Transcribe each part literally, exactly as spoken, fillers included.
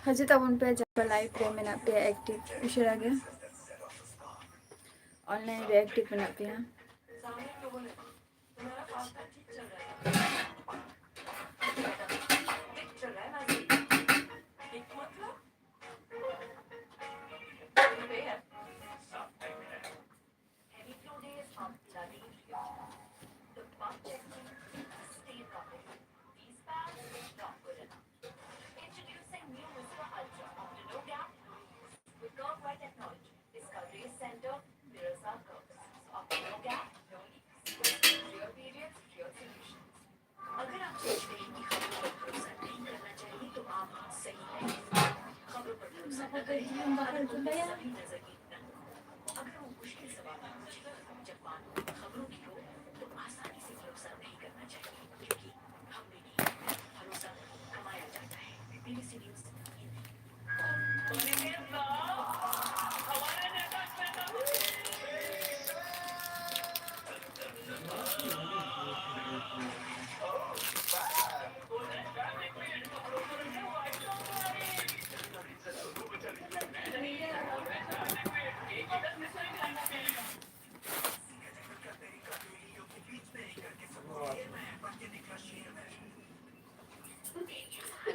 ᱦᱤᱡᱩᱜ ᱛᱟᱵᱚᱱ ᱯᱮ, ᱡᱟᱦᱟᱸ ᱯᱮ live ᱨᱮ ᱢᱮᱱᱟᱜ ᱯᱮᱭᱟ active, ᱩᱥᱟᱹᱨᱟ ᱜᱮ online ᱨᱮ active ᱢᱮᱱᱟᱜ ᱯᱮᱭᱟ᱾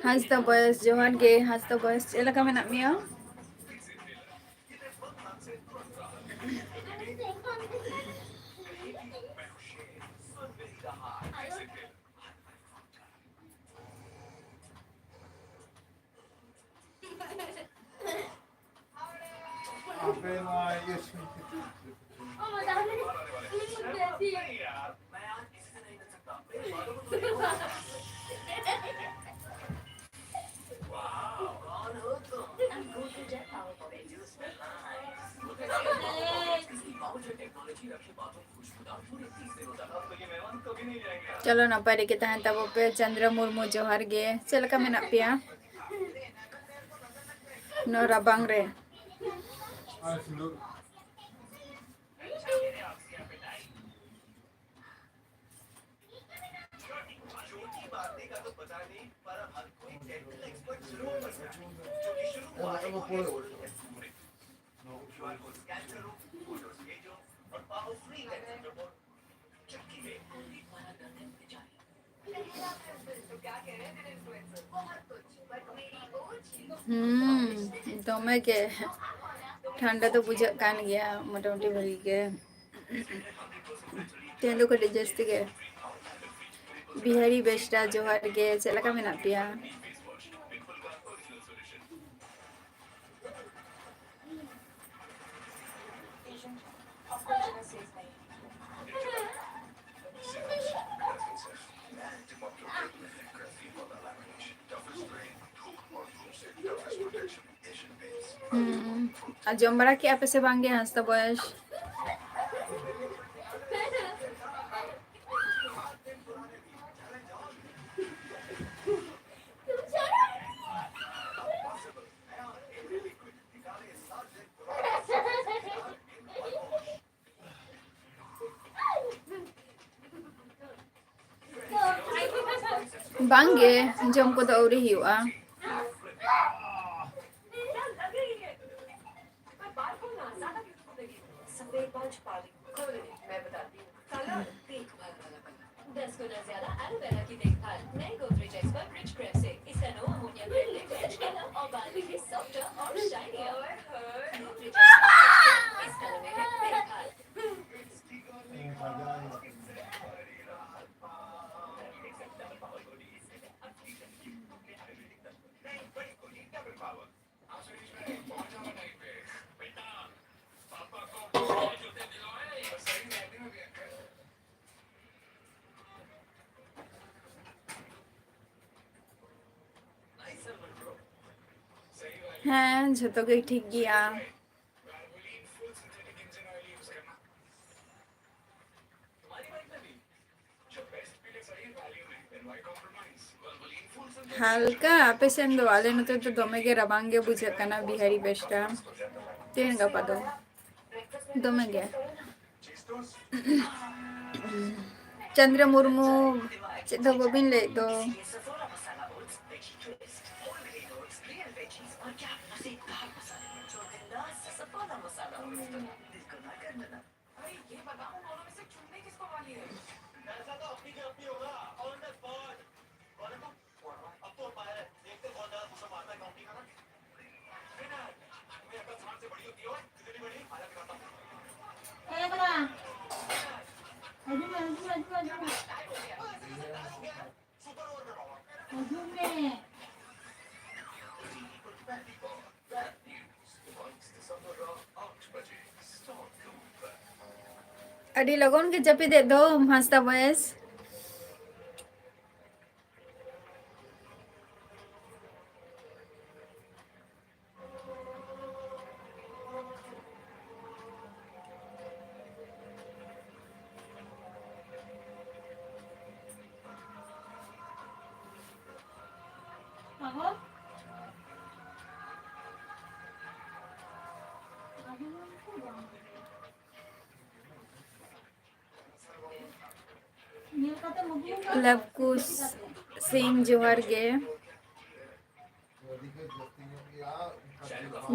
ᱦᱟᱸᱥᱫᱟ ᱵᱚᱭᱮᱥ, ᱡᱚᱦᱟᱨ ᱜᱮ ᱦᱟᱸᱥᱫᱟ ᱵᱚᱭᱮᱥ, ᱪᱮᱫ ᱞᱮᱠᱟ ᱢᱮᱱᱟᱜ ᱢᱮᱭᱟ? ᱟᱯᱮ ᱱᱚᱣᱟ ᱤᱭᱟᱹ ᱥᱩᱨ ᱥᱩᱯᱩᱨ ᱪᱚᱞᱚ, ᱱᱟᱯᱟᱭ ᱨᱮᱜᱮ ᱛᱟᱦᱮᱱ ᱛᱟᱵᱚ ᱯᱮ᱾ ᱪᱚᱱᱫᱨᱚ ᱢᱩᱨᱢᱩ, ᱡᱚᱦᱟᱨ ᱜᱮ᱾ ᱪᱮᱫ ᱞᱮᱠᱟ ᱢᱮᱱᱟᱜ ᱯᱮᱭᱟ ᱱᱚᱣᱟ ᱨᱟᱵᱟᱝ ᱨᱮ? ᱦᱩᱸ, ᱫᱚᱢᱮ ᱜᱮ ᱴᱷᱟᱱᱰᱟ ᱫᱚ ᱵᱩᱡᱷᱟᱹᱜ ᱠᱟᱱ ᱜᱮᱭᱟ, ᱢᱚᱴᱟᱢᱩᱴᱤ ᱵᱷᱟᱜᱤ ᱜᱮ᱾ ᱛᱮᱦᱮᱧ ᱫᱚ ᱠᱟᱹᱴᱤᱡ ᱡᱟᱹᱥᱛᱤ ᱜᱮ᱾ ᱵᱤᱦᱟᱨᱤ ᱵᱮᱥᱨᱟ, ᱡᱚᱦᱟᱨ ᱜᱮ, ᱪᱮᱫ ᱞᱮᱠᱟ ᱢᱮᱱᱟᱜ ᱯᱮᱭᱟ? ᱦᱩᱸ᱾ ᱟᱨ ᱡᱚᱢ ᱵᱟᱲᱟ ᱠᱮᱜᱼᱟ ᱯᱮ ᱥᱮ ᱵᱟᱝ ᱜᱮ, ᱦᱟᱸᱥᱫᱟ ᱵᱚᱭᱮᱥ? ᱵᱟᱝᱜᱮ, ᱡᱚᱢ ᱠᱚᱫᱚ ᱟᱹᱣᱨᱤ ᱦᱩᱭᱩᱜᱼᱟ᱾ दस गुना ज्यादा एलोवेरा की देखभाल, नए गोदरेज एक्सपर्ट रिच क्रेम से। इसका नो अमोनिया ब्रांड है, कलर और बाल दिखे सॉफ्टर और शाइनियर। गोदरेज एक्सपर्ट, इस कलर में है देखभाल। ᱦᱮᱸ, ᱡᱷᱚᱛᱚ ᱜᱮ ᱴᱷᱤᱠ ᱜᱮᱭᱟ᱾ ᱦᱟᱞᱠᱟ ᱟᱯᱮ ᱥᱮᱱ ᱫᱚ, ᱟᱞᱮ ᱱᱚᱛᱮ ᱫᱚ ᱫᱚᱢᱮ ᱜᱮ ᱨᱟᱵᱟᱝ ᱜᱮ ᱵᱩᱡᱷᱟᱹᱜ ᱠᱟᱱᱟ ᱵᱤᱦᱟᱨᱤ ᱵᱮᱥᱨᱟ᱾ ᱛᱮᱦᱮᱧ ᱜᱟᱯᱟ ᱫᱚ ᱫᱚᱢᱮ ᱜᱮ᱾ ᱪᱚᱱᱫᱨᱚ ᱢᱩᱨᱢᱩ, ᱪᱮᱫ ᱫᱚ ᱵᱟᱹᱵᱤᱱ ᱞᱟᱹᱭᱮᱫ ᱫᱚ? चीज और क्या मजेदार मसाला है, जो दिल ना सफाना मसाला हो, मिस्टर। दिल को ना करना ना। अरे ये बताओ, उन दोनों में से चुन्नी किसको वाली है? ऐसा तो अपनी के अपनी होगा, on the spot। बोले तो, अब तो बाहर है, देखते कौन ज्यादा दूसरा मारता है काउंटी का ना। ये ना, तुम्हें अकल साठ से बड़ी होती हो, जितनी बड़ी, आया दिखाता हूँ। ए बड़ा। अजू में, अजू में, अजू में, अजू में। सुपर ओवर में बाबा। अजू में। पहली बॉल, बैड न्यूज़, दिसंबर रात आठ बजे, स्टार ग्लोब पर। ᱟᱹᱰᱤ ᱞᱚᱜᱚᱱ ᱜᱮ ᱡᱟᱹᱯᱤᱫᱮᱫ ᱫᱚ ᱦᱟᱸᱥᱫᱟ ᱵᱚᱭᱮᱥ᱾ ᱞᱟᱵᱷᱠᱩᱥ ᱥᱤᱝ, ᱡᱚᱦᱟᱨ ᱜᱮ᱾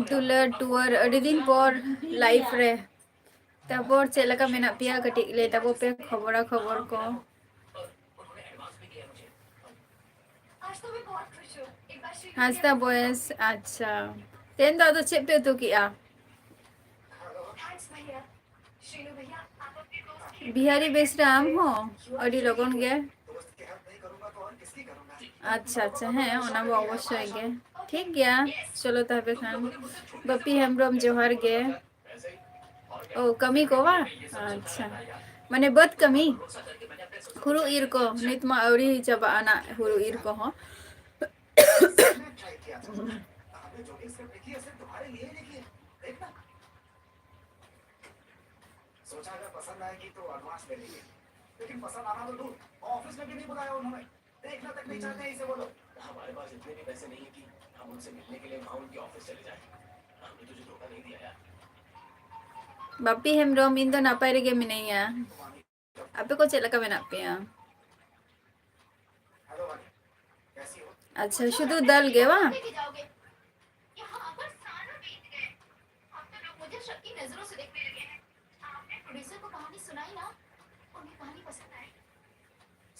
ᱫᱩᱞᱟᱹᱲ ᱴᱩᱣᱟᱹᱨ, ᱟᱹᱰᱤ ᱫᱤᱱ ᱯᱚᱨ ᱞᱟᱭᱤᱵᱷ ᱨᱮ᱾ ᱛᱟᱯᱚᱨ ᱪᱮᱫ ᱞᱮᱠᱟ ᱢᱮᱱᱟᱜ ᱯᱮᱭᱟ? ᱠᱟᱹᱴᱤᱡ ᱞᱟᱹᱭ ᱛᱟᱵᱚ ᱯᱮ ᱠᱷᱚᱵᱚᱨᱟ ᱠᱷᱚᱵᱚᱨ ᱠᱚ᱾ ᱦᱟᱸᱥᱫᱟ ᱵᱚᱭᱮᱥ, ᱟᱪᱪᱷᱟ᱾ ᱛᱮᱦᱮᱧ ᱫᱚ ᱟᱫᱚ ᱪᱮᱫ ᱯᱮ ᱩᱛᱩ ᱠᱮᱜᱼᱟ? ᱵᱤᱦᱟᱨᱤ ᱵᱮᱥᱨᱟ ᱟᱢ ᱦᱚᱸ ᱟᱹᱰᱤ ᱞᱚᱜᱚᱱ ᱜᱮ᱾ ᱟᱪᱪᱷᱟ, ᱟᱪᱪᱷᱟ, ᱦᱮᱸ, ᱚᱱᱟ ᱢᱟ ᱚᱵᱚᱥᱥᱳᱭ ᱜᱮ᱾ ᱴᱷᱤᱠ ᱜᱮᱭᱟ, ᱪᱚᱞᱚ ᱛᱚᱵᱮ ᱠᱷᱟᱱ᱾ ᱵᱟᱯᱤ ᱦᱮᱢᱵᱨᱚᱢ, ᱡᱚᱦᱟᱨ ᱜᱮ᱾ ᱚ, ᱠᱟᱹᱢᱤ ᱠᱚ ᱵᱟᱝ? ᱟᱪᱪᱷᱟ, ᱢᱟᱱᱮ ᱵᱟᱹᱫᱽ ᱠᱟᱹᱢᱤ, ᱦᱩᱲᱩ ᱤᱨ ᱠᱚ᱾ ᱱᱤᱛ ᱢᱟ ᱟᱹᱣᱨᱤ ᱪᱟᱵᱟᱜᱼᱟ ᱱᱟᱜ ᱦᱩᱲᱩ ᱤᱨ ᱠᱚᱦᱚᱸ᱾ सोचा अगर पसंद आएगी तो एडवांस ले लेंगे, लेकिन पसंद आना तो दूर, ऑफिस में भी नहीं बुलाया उन्होंने। देखना तक नहीं चाहते हैं इसे वो लोग। हमारे पास इतने भी पैसे नहीं है कि हम उनसे मिलने के लिए वहां उनके ऑफिस चले जाएं। हमने तुझे धोखा नहीं दिया यार। ᱵᱟᱯᱤ ᱦᱮᱢᱵᱨᱚᱢ, ᱤᱧ ᱫᱚ ᱱᱟᱯᱟᱭ ᱨᱮᱜᱮ ᱢᱤᱱᱟᱹᱧᱟ᱾ ᱟᱯᱮ ᱠᱚ ᱪᱮᱫ ᱞᱮᱠᱟ ᱢᱮᱱᱟᱜ ᱯᱮᱭᱟ? ᱟᱪᱪᱷᱟ, ᱥᱩᱫᱷᱩ ᱫᱟᱞ ᱜᱮ ᱵᱟᱝ? सबकी नजरों से देखने लगे हैं। आपने प्रोड्यूसर को कहानी सुनाई ना, उन्हें कहानी पसंद आई।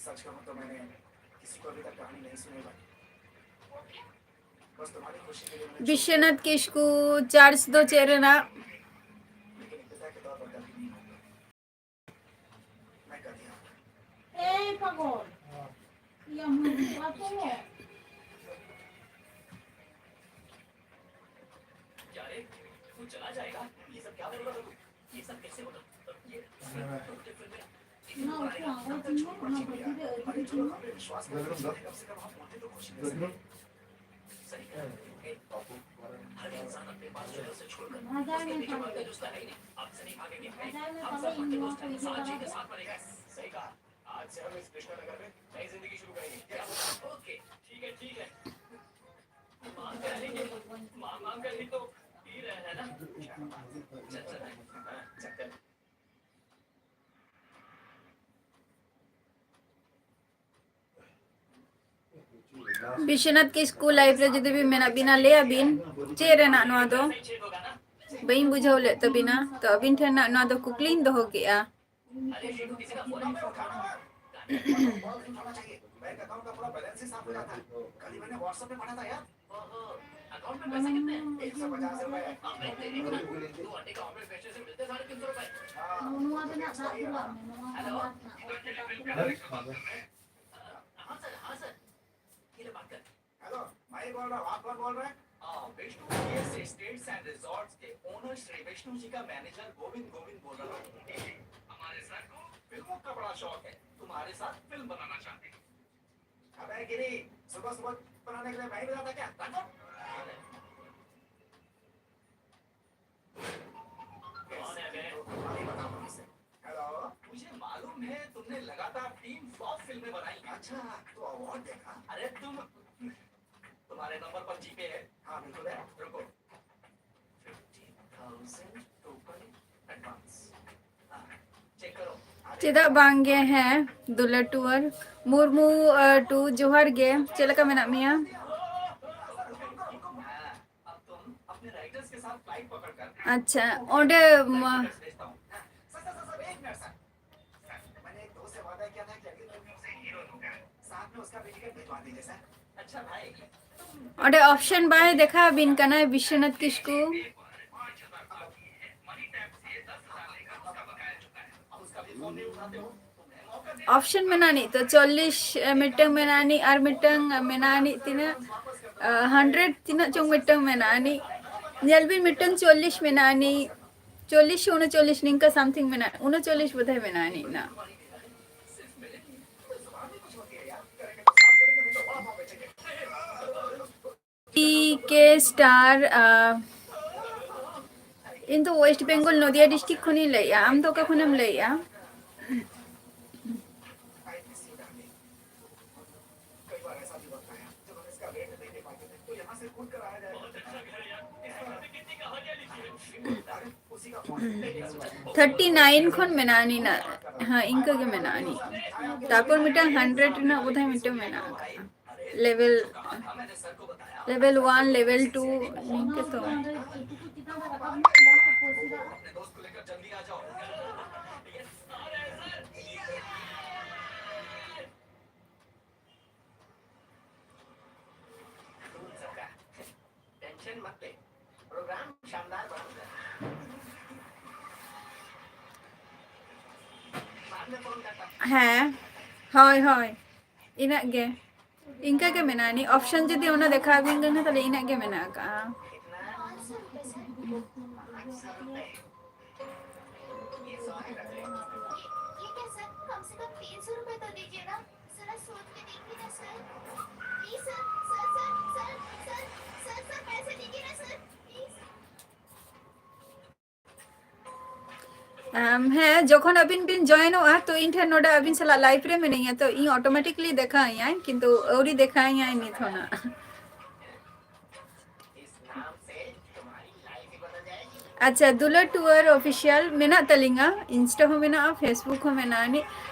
सच कहूं तो मैंने किसी को अभी तक कहानी नहीं सुनाई भाई। वो क्या? बस तुम्हारी खुशी के लिए मैंने বিশ্বনাথ কিস্কু, চার্জ দো চেরেনা। लेकिन एक पिता के तौर पर गलती नहीं मानता। मैं कर दिया। এই পাগল। ইয়া, মুখ বাঁচো। क्या रे, तू चला जाएगा? ये सब क्या कर रहा है तू? ये सब कैसे होगा? ये ना, उसको आवाज सुनो, ना बजरी, बजरी सुनो। ᱵᱤᱥᱥᱚᱱᱟᱛᱷ ᱠᱤᱥᱠᱩ ᱞᱟᱭᱤᱵᱷ ᱨᱮ ᱡᱩᱫᱤ ᱵᱤᱱ ᱢᱮᱱᱟ, ᱵᱤᱱᱟ ᱞᱟᱹᱭ ᱟᱵᱤᱱ ᱪᱮᱫ ᱨᱮᱱᱟᱜ ᱱᱚᱣᱟ ᱫᱚ? ᱵᱟᱹᱧ ᱵᱩᱡᱷᱟᱹᱣ ᱞᱮᱫ ᱛᱟᱵᱤᱱᱟ, ᱛᱚ ᱟᱵᱤᱱ ᱴᱷᱮᱱ ᱱᱟᱜ ᱱᱚᱣᱟ ᱫᱚ ᱠᱩᱠᱞᱤᱧ ᱫᱚᱦᱚ ᱠᱮᱜᱼᱟ᱾ ᱱᱚᱣᱟ ᱨᱮᱱᱟᱜ ᱫᱟᱜ ᱫᱩᱞᱟᱜ ᱢᱮ, ᱱᱚᱣᱟ ᱨᱮᱱᱟᱜ ᱫᱟᱜ ᱫᱩᱞᱟᱜ ᱢᱮ᱾ हेलो, मैं ही बोल रहा हूँ। आप कौन बोल रहे हैं? हाँ, Vishnu real estates and resorts के ओनर श्री विष्णु जी का मैनेजर गोविंद, गोविंद बोल रहा हूँ। हमारे सर को फिल्मों का बड़ा शौक है, तुम्हारे साथ फिल्म बनाना चाहते हैं। अबे गिरी, सुबह सुबह बनाने के लिए मैं ही बताता क्या? रखो। हेलो, मुझे मालूम है तुमने लगातार तीन फ्लॉप फिल्में बनाई। अच्छा, तो अवार्ड देखा? अरे तुम, तुम्हारे नंबर पर जीपे है। हाँ, बिल्कुल है। रुको। फिफ्टी थाउजेंड रुपए एडवांस। हाँ, चेक करो। ᱪᱮᱫᱟᱜ ᱵᱟᱝᱜᱮ, ᱦᱮᱸ, ᱫᱩᱞᱟᱹᱲ ᱴᱩᱣᱟᱹᱨ ᱢᱩᱨᱢᱩ, ᱟᱹ, ᱴᱩ, ᱡᱚᱦᱟᱨ ᱜᱮ, ᱪᱮᱫ ᱞᱮᱠᱟ ᱢᱮᱱᱟᱜ ᱢᱮᱭᱟ? हाँ, अब तुम अपने राइटर्स के साथ ᱟᱪᱪᱷᱟ, ᱚᱸᱰᱮ ᱢᱟ, ᱚᱸᱰᱮ option ᱵᱟᱭ ᱫᱮᱠᱷᱟᱣ ᱟᱵᱤᱱ ᱠᱟᱱᱟ ᱵᱤᱥᱥᱚᱱᱟᱛᱷ ᱠᱤᱥᱠᱩ? Option ᱢᱮᱱᱟᱜᱼᱟ ᱱᱤᱛᱚᱜ ᱪᱚᱞᱞᱤᱥ, ᱢᱤᱫᱴᱟᱝ ᱢᱮᱱᱟᱜᱼᱟ ᱱᱤ, ᱟᱨ ᱢᱤᱫᱴᱟᱝ ᱢᱮᱱᱟᱜᱼᱟ ᱱᱤ ᱛᱤᱱᱟᱹᱜ, hundred ᱛᱤᱱᱟᱹᱜ ᱪᱚᱝ ᱢᱤᱫᱴᱟᱝ ᱢᱮᱱᱟᱜᱼᱟ ᱱᱤ᱾ ᱧᱮᱞ ᱵᱤᱱ, ᱢᱤᱫᱴᱟᱝ ᱪᱚᱞᱞᱤᱥ ᱢᱮᱱᱟᱜᱼᱟ ᱱᱤ, ᱪᱚᱞᱞᱤᱥ ᱥᱮ ᱩᱱᱚᱪᱚᱞᱞᱤᱥ ᱱᱤᱝᱠᱟ something ᱢᱮᱱᱟᱜᱼᱟ, ᱩᱱᱚᱪᱚᱞᱞᱤᱥ ᱵᱳᱫᱷᱚᱭ ᱢᱮᱱᱟᱜᱼᱟ ᱱᱤ ᱱᱟ᱾ ᱴᱤ ᱠᱮ ᱥᱴᱟᱨ, ᱟᱨ ᱤᱧ ᱫᱚ West Bengal ᱱᱚᱫᱤᱭᱟ district ᱠᱷᱚᱱᱤᱧ ᱞᱟᱹᱭᱮᱜᱼᱟ᱾ ᱟᱢ ᱫᱚ ᱚᱠᱟ ᱠᱷᱚᱱᱮᱢ ᱞᱟᱹᱭᱮᱜᱼᱟ? Thirty nine ᱠᱷᱚᱱ ᱢᱮᱱᱟᱜᱼᱟ ᱱᱤᱱᱟᱹᱜ, ᱦᱮᱸ, ᱤᱱᱠᱟᱹ ᱜᱮ ᱢᱮᱱᱟᱜᱼᱟ ᱱᱤ᱾ ᱛᱟᱨᱯᱚᱨ ᱢᱤᱫᱴᱟᱝ hundred ᱨᱮᱱᱟᱜ ᱵᱳᱫᱷᱚᱭ ᱢᱤᱫᱴᱟᱝ ᱢᱮᱱᱟᱜ ᱟᱠᱟᱫᱼᱟ᱾ Level, level one, level two, ᱱᱤᱝᱠᱟᱹ ᱛᱚ᱾ ᱦᱮᱸ, ᱦᱳᱭ, ᱦᱳᱭ, ᱤᱱᱟᱹᱜ ᱜᱮ᱾ ᱤᱱᱠᱟᱹ ᱜᱮ ᱢᱮᱱᱟᱜᱼᱟ᱾ ᱱᱤ option ᱡᱩᱫᱤ ᱚᱱᱟ ᱫᱮᱠᱷᱟᱣ ᱟᱹᱵᱤᱱ ᱠᱟᱱᱟ, ᱛᱟᱦᱞᱮ ᱤᱱᱟᱹᱜ ᱜᱮ ᱢᱮᱱᱟᱜ ᱟᱠᱟᱜᱼᱟ᱾ ᱟᱢ, ᱦᱮᱸ, ᱡᱚᱠᱷᱚᱱ ᱟᱹᱵᱤᱱ ᱵᱤᱱ joinᱚᱜᱼᱟ, ᱛᱚ ᱤᱧ ᱴᱷᱮᱱ ᱱᱚᱰᱮ ᱟᱹᱵᱤᱱ ᱥᱟᱞᱟᱜ live ᱨᱮ ᱢᱤᱱᱟᱹᱧᱟ, ᱛᱚ ᱤᱧ automatically ᱫᱮᱠᱷᱟᱣ ᱤᱧᱟᱭ, ᱠᱤᱱᱛᱩ ᱟᱹᱣᱨᱤ ᱫᱮᱠᱷᱟᱣ ᱤᱧᱟᱭ ᱱᱤᱛ ᱦᱚᱸ ᱱᱟᱜ᱾ ᱟᱪᱪᱷᱟ, ᱫᱩᱞᱟᱹᱲ ᱴᱩᱣᱟᱹᱨ official ᱢᱮᱱᱟᱜ ᱛᱟᱹᱞᱤᱧᱟ, Insta ᱦᱚᱸ ᱢᱮᱱᱟᱜᱼᱟ, Facebook ᱦᱚᱸ ᱢᱮᱱᱟᱜᱼᱟ᱾ ᱱᱤ-,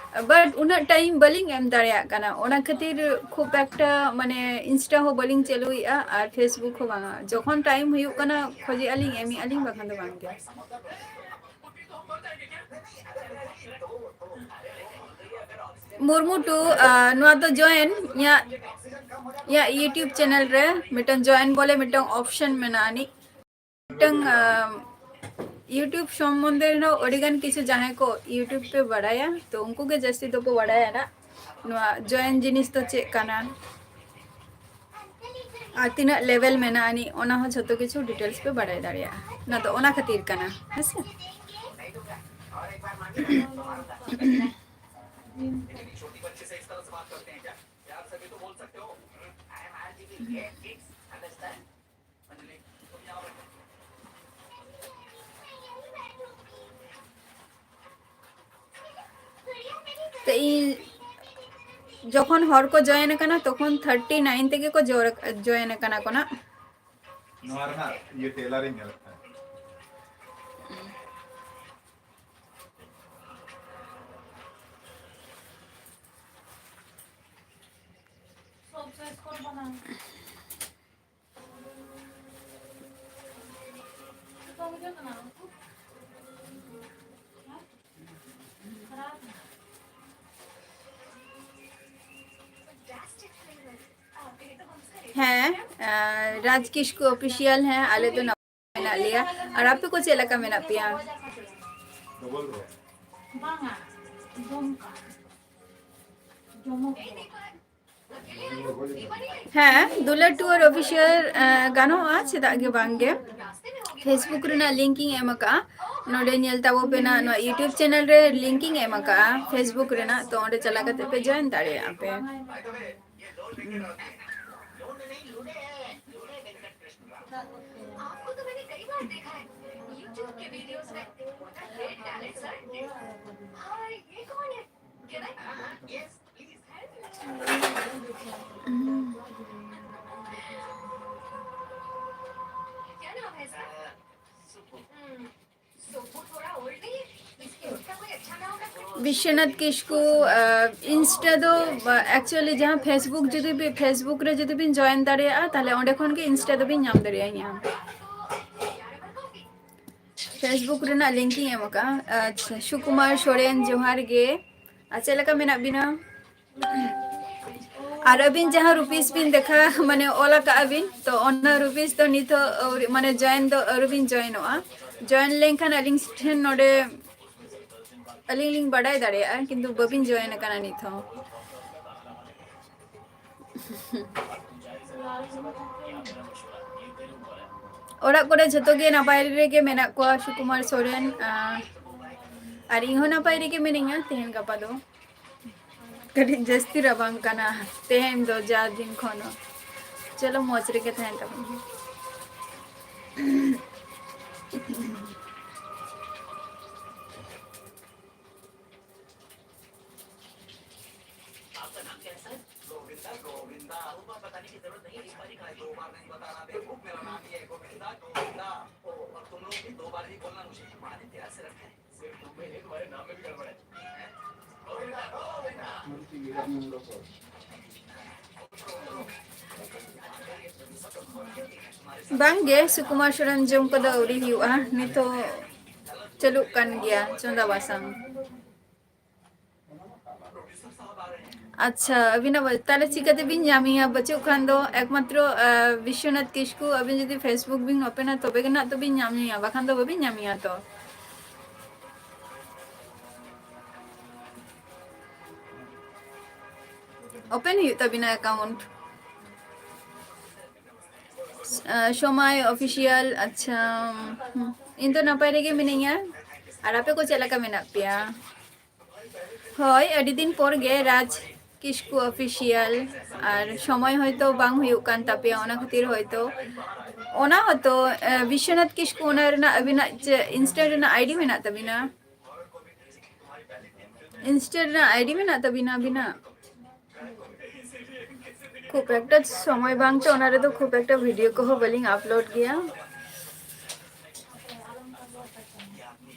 But ᱩᱱᱟᱹᱜ time ᱵᱟᱹᱞᱤᱧ ᱮᱢ ᱫᱟᱲᱮᱭᱟᱜ ᱠᱟᱱᱟ, ᱚᱱᱟ ᱠᱷᱟᱹᱛᱤᱨ ᱠᱷᱩᱵ ᱮᱠᱴᱟ ᱢᱟᱱᱮ Insta ᱦᱚᱸ ᱵᱟᱹᱞᱤᱧ ᱪᱟᱹᱞᱩᱭᱮᱫᱼᱟ ᱟᱨ Facebook ᱦᱚᱸ ᱵᱟᱝᱟ᱾ ᱡᱚᱠᱷᱚᱱ time ᱦᱩᱭᱩᱜ ᱠᱟᱱᱟ ᱠᱷᱚᱡᱮᱜᱼᱟ ᱞᱤᱧ, ᱮᱢᱮᱜᱼᱟ ᱞᱤᱧ, ᱵᱟᱠᱷᱟᱱ ᱫᱚ ᱵᱟᱝ ᱜᱮ᱾ ᱢᱩᱨᱢᱩ ᱴᱩ, ᱟᱨ ᱱᱚᱣᱟ ᱫᱚ join, ᱤᱧᱟᱹᱜ, ᱤᱧᱟᱹᱜ YouTube channel ᱨᱮ ᱢᱤᱫᱴᱟᱝ join ᱵᱚᱞᱮ ᱢᱤᱫᱴᱟᱝ option ᱢᱮᱱᱟᱜᱼᱟ ᱟᱹᱱᱤᱡ᱾ ᱢᱤᱫᱴᱟᱝ, ᱟᱢ, YouTube ᱥᱚᱢᱵᱚᱱᱫᱷᱮ ᱨᱮᱦᱚᱸ ᱟᱹᱰᱤᱜᱟᱱ ᱠᱤᱪᱷᱩ ᱡᱟᱦᱟᱸᱭ ᱠᱚ YouTube ᱯᱮ ᱵᱟᱲᱟᱭᱟ, ᱛᱚ ᱩᱱᱠᱩ ᱜᱮ ᱡᱟᱹᱥᱛᱤ ᱫᱚᱠᱚ ᱵᱟᱲᱟᱭᱟ ᱱᱟᱜ ᱱᱚᱣᱟ join ᱡᱤᱱᱤᱥ ᱫᱚ ᱪᱮᱫ ᱠᱟᱱᱟ ᱟᱨ ᱛᱤᱱᱟᱹᱜ level ᱢᱮᱱᱟᱜᱼᱟ ᱟᱹᱱᱤᱡ, ᱚᱱᱟ ᱦᱚᱸ ᱡᱷᱚᱛᱚ ᱠᱤᱪᱷᱩ details ᱯᱮ ᱵᱟᱲᱟᱭ ᱫᱟᱲᱮᱭᱟᱜᱼᱟ᱾ ᱚᱱᱟ ᱫᱚ ᱚᱱᱟ ᱠᱷᱟᱹᱛᱤᱨ ᱠᱟᱱᱟ, ᱦᱮᱸ ᱥᱮ? ᱛᱮ ᱤᱧ ᱡᱚᱠᱷᱚᱱ ᱦᱚᱲ ᱠᱚ join ᱟᱠᱟᱱᱟ, ᱛᱚᱠᱷᱚᱱ thirty nine ᱛᱮᱜᱮ ᱠᱚ ᱡᱚ-, join ᱟᱠᱟᱱᱟ ᱠᱚ ᱱᱟᱜ᱾ ᱱᱚᱣᱟ ᱨᱮᱱᱟᱜ ᱤᱭᱟᱹ trailer ᱤᱧ ᱧᱮᱞᱮᱫ ᱛᱟᱦᱮᱸᱫ᱾ ᱦᱮᱸ, ᱟᱨ ᱨᱟᱡᱽ ᱠᱤᱥᱠᱩ Official, ᱦᱮᱸ, ᱟᱞᱮ ᱫᱚ ᱱᱟᱯᱟᱭ ᱢᱮᱱᱟᱜ ᱞᱮᱭᱟ᱾ ᱟᱨ ᱟᱯᱮ ᱠᱚ ᱪᱮᱫ ᱞᱮᱠᱟ ᱢᱮᱱᱟᱜ ᱯᱮᱭᱟ? ᱦᱮᱸ, ᱫᱩᱞᱟᱹᱲ ᱴᱩᱣᱟᱹᱨ Official, ᱮᱸ, ᱜᱟᱱᱚᱜᱼᱟ, ᱪᱮᱫᱟᱜ ᱜᱮ ᱵᱟᱝ ᱜᱮ᱾ Facebook ᱨᱮᱱᱟᱜ link ᱤᱧ ᱮᱢ ᱟᱠᱟᱜᱼᱟ, ᱱᱚᱰᱮ ᱧᱮᱞ ᱛᱟᱵᱚ ᱯᱮ ᱱᱟᱜ, ᱱᱚᱣᱟ YouTube channel ᱨᱮ link ᱤᱧ ᱮᱢ ᱟᱠᱟᱜᱼᱟ Facebook ᱨᱮᱱᱟᱜ, ᱛᱚ ᱚᱸᱰᱮ ᱪᱟᱞᱟᱣ ᱠᱟᱛᱮ ᱯᱮ join ᱫᱟᱲᱮᱭᱟᱜᱼᱟ ᱯᱮ᱾ ᱵᱤᱥᱥᱚᱱᱟᱛᱷ ᱠᱤᱥᱠᱩ, ᱟᱸ, Insta ᱫᱚ, ᱵᱟ, actually ᱡᱟᱦᱟᱸ Facebook, ᱡᱩᱫᱤ ᱵᱤ-, Facebook ᱨᱮ ᱡᱩᱫᱤ ᱵᱤᱱ join ᱫᱟᱲᱮᱭᱟᱜᱼᱟ, ᱛᱟᱦᱞᱮ ᱚᱸᱰᱮ ᱠᱷᱚᱱ ᱜᱮ Insta ᱫᱚᱵᱤᱱ ᱧᱟᱢ ᱫᱟᱲᱮᱭᱟᱜᱼᱟ ᱤᱧᱟᱹᱜ᱾ Facebook ᱨᱮᱱᱟᱜ link ᱤᱧ ᱮᱢ ᱟᱠᱟᱫᱼᱟ᱾ ᱟᱪᱪᱷᱟ, ᱥᱩᱠᱩᱢᱟᱨ ᱥᱚᱨᱮᱱ, ᱡᱚᱦᱟᱨ ᱜᱮ᱾ ᱟᱨ ᱪᱮᱫ ᱞᱮᱠᱟ ᱢᱮᱱᱟᱜ ᱵᱤᱱᱟ? ᱟᱨ ᱟᱹᱵᱤᱱ ᱡᱟᱦᱟᱸ rupees ᱵᱤᱱ ᱫᱮᱠᱷᱟ, ᱢᱟᱱᱮ, ᱚᱞ ᱟᱠᱟᱜᱼᱟ ᱵᱤᱱ, ᱛᱚ ᱚᱱᱟ rupees ᱫᱚ ᱱᱤᱛᱚᱜ ᱟᱹᱣᱨᱤ, ᱢᱟᱱᱮ, join ᱫᱚ ᱟᱹᱣᱨᱤ ᱵᱤᱱ joinᱚᱜᱼᱟ᱾ Join ᱞᱮᱱᱠᱷᱟᱱ ᱟᱹᱞᱤᱧ ᱴᱷᱮᱱ ᱱᱚᱰᱮ ᱟᱹᱞᱤᱧ ᱞᱤᱧ ᱵᱟᱰᱟᱭ ᱫᱟᱲᱮᱭᱟᱜᱼᱟ, ᱠᱤᱱᱛᱩ ᱵᱟᱹᱵᱤᱱ join ᱟᱠᱟᱱᱟ ᱱᱤᱛ ᱦᱚᱸ᱾ ᱚᱲᱟᱜ ᱠᱚᱨᱮ ᱡᱷᱚᱛᱚ ᱜᱮ ᱱᱟᱯᱟᱭ ᱨᱮᱜᱮ ᱢᱮᱱᱟᱜ ᱠᱚᱣᱟ, ᱥᱩᱠᱩᱢᱟᱨ ᱥᱚᱨᱮᱱ, ᱟᱨ, ᱟᱨ ᱤᱧ ᱦᱚᱸ ᱱᱟᱯᱟᱭ ᱨᱮᱜᱮ ᱢᱤᱱᱟᱹᱧᱟ ᱛᱮᱦᱮᱧ ᱜᱟᱯᱟ ᱫᱚ᱾ ᱠᱟᱹᱴᱤᱡ ᱡᱟᱹᱥᱛᱤ ᱨᱟᱵᱟᱝ ᱠᱟᱱᱟ ᱛᱮᱦᱮᱧ ᱫᱚ ᱡᱟ ᱫᱤᱱ ᱠᱷᱚᱱ ᱦᱚᱸ᱾ ᱪᱚᱞᱚ, ᱢᱚᱡᱽ ᱨᱮᱜᱮ ᱛᱟᱦᱮᱱ ᱛᱟᱵᱚᱱ ᱯᱮ᱾ ᱵᱟᱝᱜᱮ, ᱥᱩᱠᱩᱢᱟᱨ ᱥᱚᱨᱮᱱ ᱡᱚᱢ ᱠᱚᱫᱚ ᱟᱹᱣᱨᱤ ᱦᱩᱭᱩᱜᱼᱟ, ᱱᱤᱛᱚᱜ ᱪᱟᱹᱞᱩᱜ ᱠᱟᱱ ᱜᱮᱭᱟ ᱪᱚᱸᱫᱟ ᱵᱟᱥᱟᱝ᱾ ᱟᱪᱪᱷᱟ, ᱟᱹᱵᱤᱱᱟᱜ ᱵᱟ-, ᱛᱟᱦᱞᱮ ᱪᱤᱠᱟᱹᱛᱮ ᱵᱤᱱ ᱧᱟᱢᱮᱭᱟ? ᱵᱟᱹᱪᱩᱜ ᱠᱷᱟᱱ ᱫᱚ ᱮᱠᱢᱟᱛᱨᱚ, ᱟᱸ, ᱵᱤᱥᱥᱚᱱᱟᱛᱷ ᱠᱤᱥᱠᱩ, ᱟᱹᱵᱤᱱ ᱡᱩᱫᱤ Facebook ᱵᱤᱱ openᱟ, ᱛᱚᱵᱮ ᱜᱮ ᱱᱟᱜ ᱛᱚᱵᱤᱱ ᱧᱟᱢᱮᱭᱟ, ᱵᱟᱠᱷᱟᱱ ᱫᱚ ᱵᱟᱹᱵᱤᱱ ᱧᱟᱢᱮᱭᱟ ᱛᱚ᱾ Open ᱦᱩᱭᱩᱜ ᱛᱟᱵᱤᱱᱟ account᱾ ᱟᱸ, ᱥᱚᱢᱟᱭ Official, ᱟᱪᱪᱷᱟ, ᱦᱩᱸ, ᱤᱧ ᱫᱚ ᱱᱟᱯᱟᱭ ᱨᱮᱜᱮ ᱢᱤᱱᱟᱹᱧᱟ᱾ ᱟᱨ ᱟᱯᱮ ᱠᱚ ᱪᱮᱫ ᱞᱮᱠᱟ ᱢᱮᱱᱟᱜ ᱯᱮᱭᱟ? ᱦᱳᱭ, ᱟᱹᱰᱤ ᱫᱤᱱ ᱯᱚᱨ ᱜᱮ ᱨᱟᱡᱽ ᱠᱤᱥᱠᱩ Official, ᱟᱨ ᱥᱚᱢᱚᱭ ᱦᱚᱭᱛᱳ ᱵᱟᱝ ᱦᱩᱭᱩᱜ ᱠᱟᱱ ᱛᱟᱯᱮᱭᱟ, ᱚᱱᱟ ᱠᱷᱟᱹᱛᱤᱨ ᱦᱚᱭᱛᱳ, ᱚᱱᱟ ᱦᱚᱸᱛᱚ, ᱮ, ᱵᱤᱥᱥᱚᱱᱟᱛᱷ ᱠᱤᱥᱠᱩ, ᱚᱱᱟ ᱨᱮᱱᱟᱜ ᱟᱹᱵᱤᱱᱟᱜ ᱪᱮᱫ Insta ᱨᱮᱱᱟᱜ ID ᱢᱮᱱᱟᱜ ᱛᱟᱵᱤᱱᱟ? Insta ᱨᱮᱱᱟᱜ ID ᱢᱮᱱᱟᱜ ᱛᱟᱵᱤᱱᱟ ᱟᱹᱵᱤᱱᱟᱜ? ᱠᱷᱩᱵ ᱮᱠᱴᱟ ᱥᱚᱢᱚᱭ ᱵᱟᱝᱛᱮ ᱚᱱᱟ ᱨᱮᱫᱚ ᱠᱷᱩᱵ ᱮᱠᱴᱟ video ᱠᱚᱦᱚᱸ ᱵᱟᱹᱞᱤᱧ upload ᱜᱮᱭᱟ᱾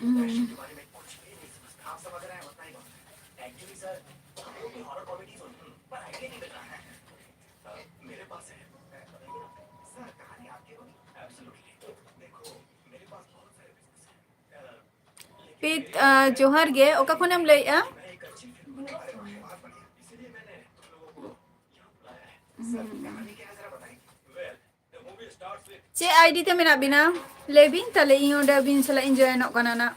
हम्म। ᱯᱤᱛ, ᱟ, ᱡᱚᱦᱟᱨ ᱜᱮ᱾ ᱚᱠᱟ ᱠᱷᱚᱱᱮᱢ ᱞᱟᱹᱭᱮᱜᱼᱟ? ᱪᱮᱫ ᱟᱭᱰᱤ ᱛᱮ ᱢᱮᱱᱟᱜ ᱵᱤᱱᱟ? ᱞᱟᱹᱭ ᱵᱤᱱ, ᱛᱟᱦᱞᱮ ᱤᱧ ᱚᱸᱰᱮ ᱟᱹᱵᱤᱱ ᱥᱟᱞᱟᱜ ᱤᱧ ᱡᱚᱭᱮᱱᱚᱜ ᱠᱟᱱᱟ ᱱᱟᱜ᱾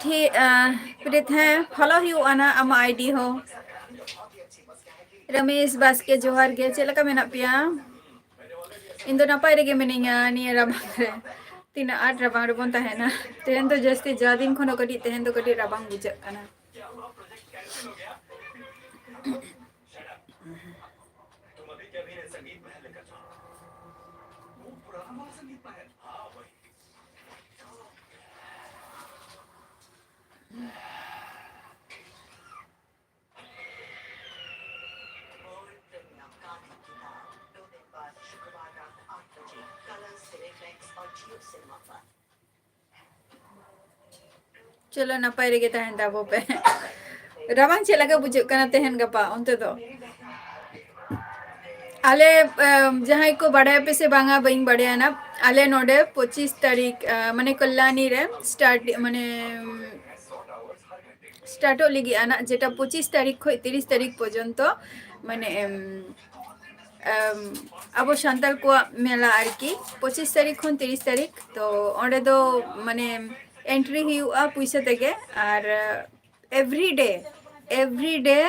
ᱴᱷᱤᱠ, ᱟᱸ, ᱯᱨᱤᱛ, ᱦᱮᱸ, ᱯᱷᱚᱞᱳ ᱦᱩᱭᱩᱜᱼᱟ ᱱᱟᱜ ᱟᱢᱟᱜ ᱟᱭᱰᱤ ᱦᱚᱸ᱾ ᱨᱚᱢᱮᱥ ᱵᱟᱥᱠᱮ, ᱡᱚᱦᱟᱨ ᱜᱮ, ᱪᱮᱫ ᱞᱮᱠᱟ ᱢᱮᱱᱟᱜ ᱯᱮᱭᱟ? ᱤᱧ ᱫᱚ ᱱᱟᱯᱟᱭ ᱨᱮᱜᱮ ᱢᱤᱱᱟᱹᱧᱟ ᱱᱤᱭᱟᱹ ᱨᱟᱵᱟᱝ ᱨᱮ᱾ ᱛᱤᱱᱟᱹᱜ ᱟᱸᱴ ᱨᱟᱵᱟᱝ ᱨᱮᱵᱚᱱ ᱛᱟᱦᱮᱱᱟ᱾ ᱛᱮᱦᱮᱧ ᱫᱚ ᱡᱟᱹᱥᱛᱤ, ᱡᱟ ᱫᱤᱱ ᱠᱷᱚᱱ ᱦᱚᱸ ᱠᱟᱹᱴᱤᱡ, ᱛᱮᱦᱮᱧ ᱫᱚ ᱠᱟᱹᱴᱤᱡ ᱨᱟᱵᱟᱝ ᱵᱩᱡᱷᱟᱹᱜ ᱠᱟᱱᱟ᱾ ᱪᱚᱞᱚ, ᱱᱟᱯᱟᱭ ᱨᱮᱜᱮ ᱛᱟᱦᱮᱱ ᱛᱟᱵᱚ ᱯᱮ᱾ ᱨᱟᱵᱟᱝ ᱪᱮᱫ ᱞᱮᱠᱟ ᱵᱩᱡᱷᱟᱹᱜ ᱠᱟᱱᱟ ᱛᱮᱦᱮᱧ ᱜᱟᱯᱟ ᱚᱱᱛᱮ ᱫᱚ? ᱟᱞᱮ, ᱮᱢ, ᱡᱟᱦᱟᱸᱭ ᱠᱚ ᱵᱟᱰᱟᱭᱟᱯᱮ ᱥᱮ ᱵᱟᱝᱟ, ᱵᱟᱹᱧ ᱵᱟᱰᱟᱭᱟ ᱱᱟ᱾ ᱟᱞᱮ ᱱᱚᱰᱮ ᱯᱚᱸᱪᱤᱥ ᱛᱟᱹᱨᱤᱠᱷ, ᱮ, ᱢᱟᱱᱮ ᱠᱚᱞᱞᱟᱱᱤ ᱨᱮ start, ᱢᱟᱱᱮ, ᱮᱢ, startᱚᱜ ᱞᱟᱹᱜᱤᱫ ᱟᱱᱟ, ᱡᱮᱴᱟ ᱯᱚᱸᱪᱤᱥ ᱛᱟᱹᱨᱤᱠᱷ ᱠᱷᱚᱱ ᱛᱤᱨᱤᱥ ᱛᱟᱹᱨᱤᱠᱷ ᱯᱚᱨᱡᱚᱱᱛᱚ, ᱢᱟᱱᱮ, ᱮᱢ, ᱮᱢ, ᱟᱵᱚ ᱥᱟᱱᱛᱟᱲ ᱠᱚᱣᱟᱜ ᱢᱮᱞᱟ ᱟᱨᱠᱤ, ᱯᱚᱸᱪᱤᱥ ᱛᱟᱹᱨᱤᱠᱷ ᱠᱷᱚᱱ ᱛᱤᱨᱤᱥ ᱛᱟᱹᱨᱤᱠᱷ᱾ ᱛᱚ ᱚᱸᱰᱮ ᱫᱚ ᱢᱟᱱᱮ entry ᱦᱩᱭᱩᱜᱼᱟ ᱯᱩᱭᱥᱟᱹ ᱛᱮᱜᱮ, ᱟᱨ every day, every day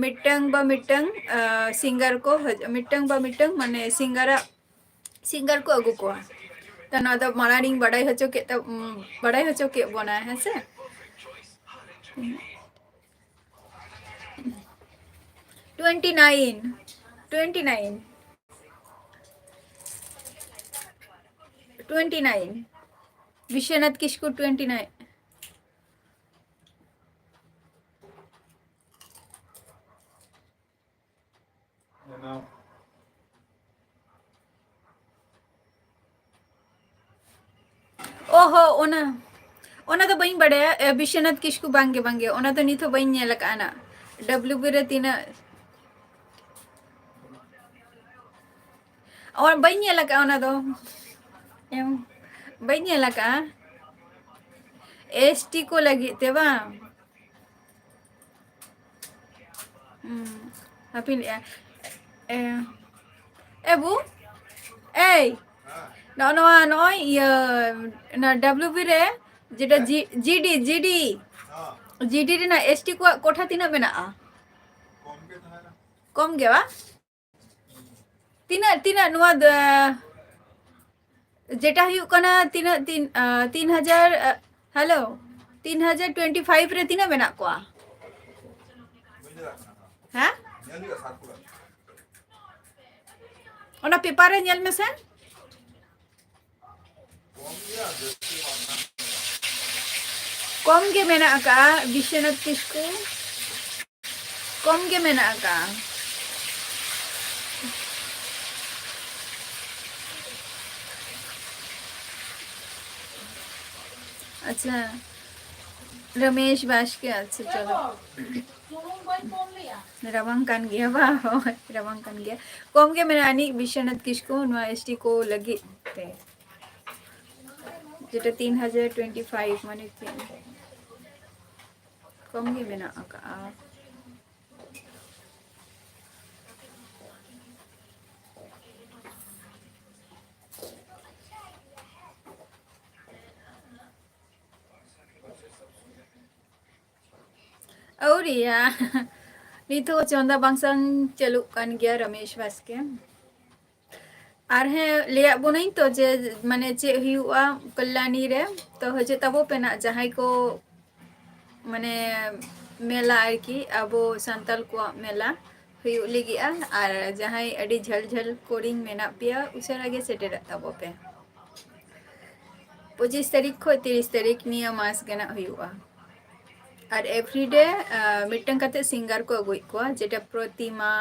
ᱢᱤᱫᱴᱟᱝ ᱵᱟ ᱢᱤᱫᱴᱟᱝ ᱥᱤᱝᱜᱟᱨ ᱠᱚ ᱦᱤᱡᱩᱜ, ᱢᱤᱫᱴᱟᱝ ᱵᱟ ᱢᱤᱫᱴᱟᱝ ᱢᱟᱱᱮ ᱥᱤᱝᱜᱟᱨᱟᱜ ᱥᱤᱝᱜᱟᱨ ᱠᱚ ᱟᱹᱜᱩ ᱠᱚᱣᱟ᱾ ᱛᱚ ᱱᱚᱣᱟ ᱫᱚ ᱢᱟᱲᱟᱝ ᱨᱤᱧ ᱵᱟᱰᱟᱭ ᱦᱚᱪᱚ ᱠᱮᱫ ᱛᱟ-, ᱩᱢ, ᱵᱟᱰᱟᱭ ᱦᱚᱪᱚ ᱠᱮᱫ ᱵᱚᱱᱟ, ᱦᱮᱸ ᱥᱮ? Twenty nine, twenty nine, twenty nine. Biswanath ᱠᱤᱥᱠᱩ twenty nine. ᱚ ᱦᱚ, ᱚᱱᱟ, ᱚᱱᱟ ᱫᱚ ᱵᱟᱹᱧ ᱵᱟᱰᱟᱭᱟ᱾ ᱮ, ᱵᱤᱥᱥᱚᱱᱟᱛᱷ ᱠᱤᱥᱠᱩ, ᱵᱟᱝᱜᱮ, ᱵᱟᱝᱜᱮ, ᱚᱱᱟ ᱫᱚ ᱱᱤᱛ ᱦᱚᱸ ᱵᱟᱹᱧ ᱧᱮᱞ ᱟᱠᱟᱫᱼᱟ ᱱᱟᱜ᱾ ᱰᱟᱵᱞᱤᱭᱩ ᱵᱤ ᱨᱮ ᱛᱤᱱᱟᱹᱜ, ᱚ, ᱵᱟᱹᱧ ᱧᱮᱞ ᱟᱠᱟᱫᱼᱟ ᱚᱱᱟ ᱫᱚ᱾ ᱮᱢ, ᱵᱟᱹᱧ ᱧᱮᱞ ᱟᱠᱟᱫᱼᱟ᱾ ᱮᱥ ᱴᱤ ᱠᱚ ᱞᱟᱹᱜᱤᱫ ᱛᱮ ᱵᱟᱝ? ᱦᱩᱸ, ᱦᱟᱯᱮᱧ ᱞᱟᱹᱭᱮᱜᱼᱟ᱾ ᱮ, ᱮ ᱵᱩ, ᱮᱭ, ᱱᱚᱜᱼᱚ ᱱᱚᱣᱟ, ᱱᱚᱜᱼᱚᱭ ᱤᱭᱟᱹ, ᱚᱱᱟ ᱰᱟᱵᱞᱤᱭᱩ ᱵᱤ ᱨᱮ ᱡᱮᱴᱟ ᱡᱤ-, ᱡᱤ ᱰᱤ, ᱡᱤ ᱰᱤ, ᱡᱤ ᱰᱤ ᱨᱮᱱᱟᱜ ᱮᱥ ᱴᱤ ᱠᱚᱣᱟᱜ ᱠᱳᱴᱷᱟ ᱛᱤᱱᱟᱹᱜ ᱢᱮᱱᱟᱜᱼᱟ? ᱠᱚᱢ ᱜᱮ ᱵᱟ? ᱛᱤᱱᱟᱹᱜ, ᱛᱤᱱᱟᱹᱜ ᱱᱚᱣᱟ ᱫᱚ, ᱡᱮᱴᱟ ᱦᱩᱭᱩᱜ ᱠᱟᱱᱟ ᱛᱤᱱᱟᱹᱜ, ᱛᱤᱱ, ᱟ, ᱛᱤᱱ ᱦᱟᱡᱟᱨ, ᱟ, hello, ᱛᱤᱱ ᱦᱟᱡᱟᱨ twenty five ᱨᱮ ᱛᱤᱱᱟᱹᱜ ᱢᱮᱱᱟᱜ ᱠᱚᱣᱟ? ᱦᱮᱸ? ᱚᱱᱟ ᱯᱮᱯᱟᱨ ᱨᱮ ᱧᱮᱞ ᱢᱮᱥᱮ᱾ ᱠᱚᱢ ᱜᱮ ᱢᱮᱱᱟᱜ ᱟᱠᱟᱜᱼᱟ ᱵᱤᱥᱥᱚᱱᱟᱛᱷ ᱠᱤᱥᱠᱩ᱾ ᱠᱚᱢ ᱜᱮ ᱢᱮᱱᱟᱜ ᱟᱠᱟᱜᱼᱟ᱾ ᱟᱪᱪᱷᱟ, ᱨᱚᱢᱮᱥ ᱵᱟᱥᱠᱮ, ᱟᱪᱪᱷᱟ, ᱪᱚᱞᱚ᱾ ᱨᱟᱵᱟᱝ ᱠᱟᱱ ᱜᱮᱭᱟ ᱵᱟ? ᱦᱳᱭ, ᱨᱟᱵᱟᱝ ᱠᱟᱱ ᱜᱮᱭᱟ᱾ ᱠᱚᱢ ᱜᱮ ᱢᱮᱱᱟᱜᱼᱟ ᱟᱹᱱᱤᱡ ᱵᱤᱥᱥᱚᱱᱟᱛᱷ ᱠᱤᱥᱠᱩ ᱱᱚᱣᱟ ᱮᱥ ᱴᱤ ᱠᱚ ᱞᱟᱹᱜᱤᱫ ᱛᱮ, ᱡᱮᱴᱟ ᱛᱤᱱ ᱦᱟᱡᱟᱨ twenty five, ᱢᱟᱱᱮ ᱪᱮᱫ? ᱠᱚᱢ ᱜᱮ ᱢᱮᱱᱟᱜ ᱟᱠᱟᱜᱼᱟ᱾ ᱟᱹᱣᱨᱤᱭᱟ᱾ ᱱᱤᱛ ᱦᱚᱸ ᱪᱚᱸᱫᱟ ᱵᱟᱝᱥᱟᱝ ᱪᱟᱹᱞᱩᱜ ᱠᱟᱱ ᱜᱮᱭᱟ, ᱨᱚᱢᱮᱥ ᱵᱟᱥᱠᱮ᱾ ᱟᱨ ᱦᱮᱸ, ᱞᱟᱹᱭᱟᱫ ᱵᱚᱱᱟᱹᱧ ᱛᱚ ᱡᱮ ᱢᱟᱱᱮ ᱪᱮᱫ ᱦᱩᱭᱩᱜᱼᱟ ᱠᱚᱞᱞᱟᱱᱤ ᱨᱮ, ᱛᱚ ᱦᱤᱡᱩᱜ ᱛᱟᱵᱚ ᱯᱮ ᱱᱟᱜ ᱡᱟᱦᱟᱸᱭ ᱠᱚ ᱢᱟᱱᱮ ᱢᱮᱞᱟ ᱟᱨᱠᱤ, ᱟᱵᱚ ᱥᱟᱱᱛᱟᱞ ᱠᱚᱣᱟᱜ ᱢᱮᱞᱟ ᱦᱩᱭᱩᱜ ᱞᱟᱹᱜᱤᱫᱼᱟ᱾ ᱟᱨ ᱡᱟᱦᱟᱸᱭ ᱟᱹᱰᱤ ᱡᱷᱟᱹᱞ ᱡᱷᱟᱹᱞ ᱠᱚᱨᱮᱧ ᱢᱮᱱᱟᱜ ᱯᱮᱭᱟ, ᱩᱥᱟᱹᱨᱟ ᱜᱮ ᱥᱮᱴᱮᱨᱚᱜ ᱛᱟᱵᱚ ᱯᱮ᱾ ᱯᱚᱸᱪᱤᱥ ᱛᱟᱹᱨᱤᱠᱷ ᱠᱷᱚᱱ ᱛᱤᱨᱤᱥ ᱛᱟᱹᱨᱤᱠᱷ ᱱᱤᱭᱟᱹ ᱢᱟᱥ ᱜᱮ ᱱᱟᱜ ᱦᱩᱭᱩᱜᱼᱟ᱾ ᱟᱨ ᱮᱵᱷᱨᱤᱰᱮ ᱢᱤᱫᱴᱟᱝ ᱠᱟᱛᱮ ᱥᱤᱝᱜᱟᱨ ᱠᱚ ᱟᱹᱜᱩᱭᱮᱫ ᱠᱚᱣᱟ, ᱡᱮᱴᱟ ᱯᱨᱚᱛᱤᱢᱟ,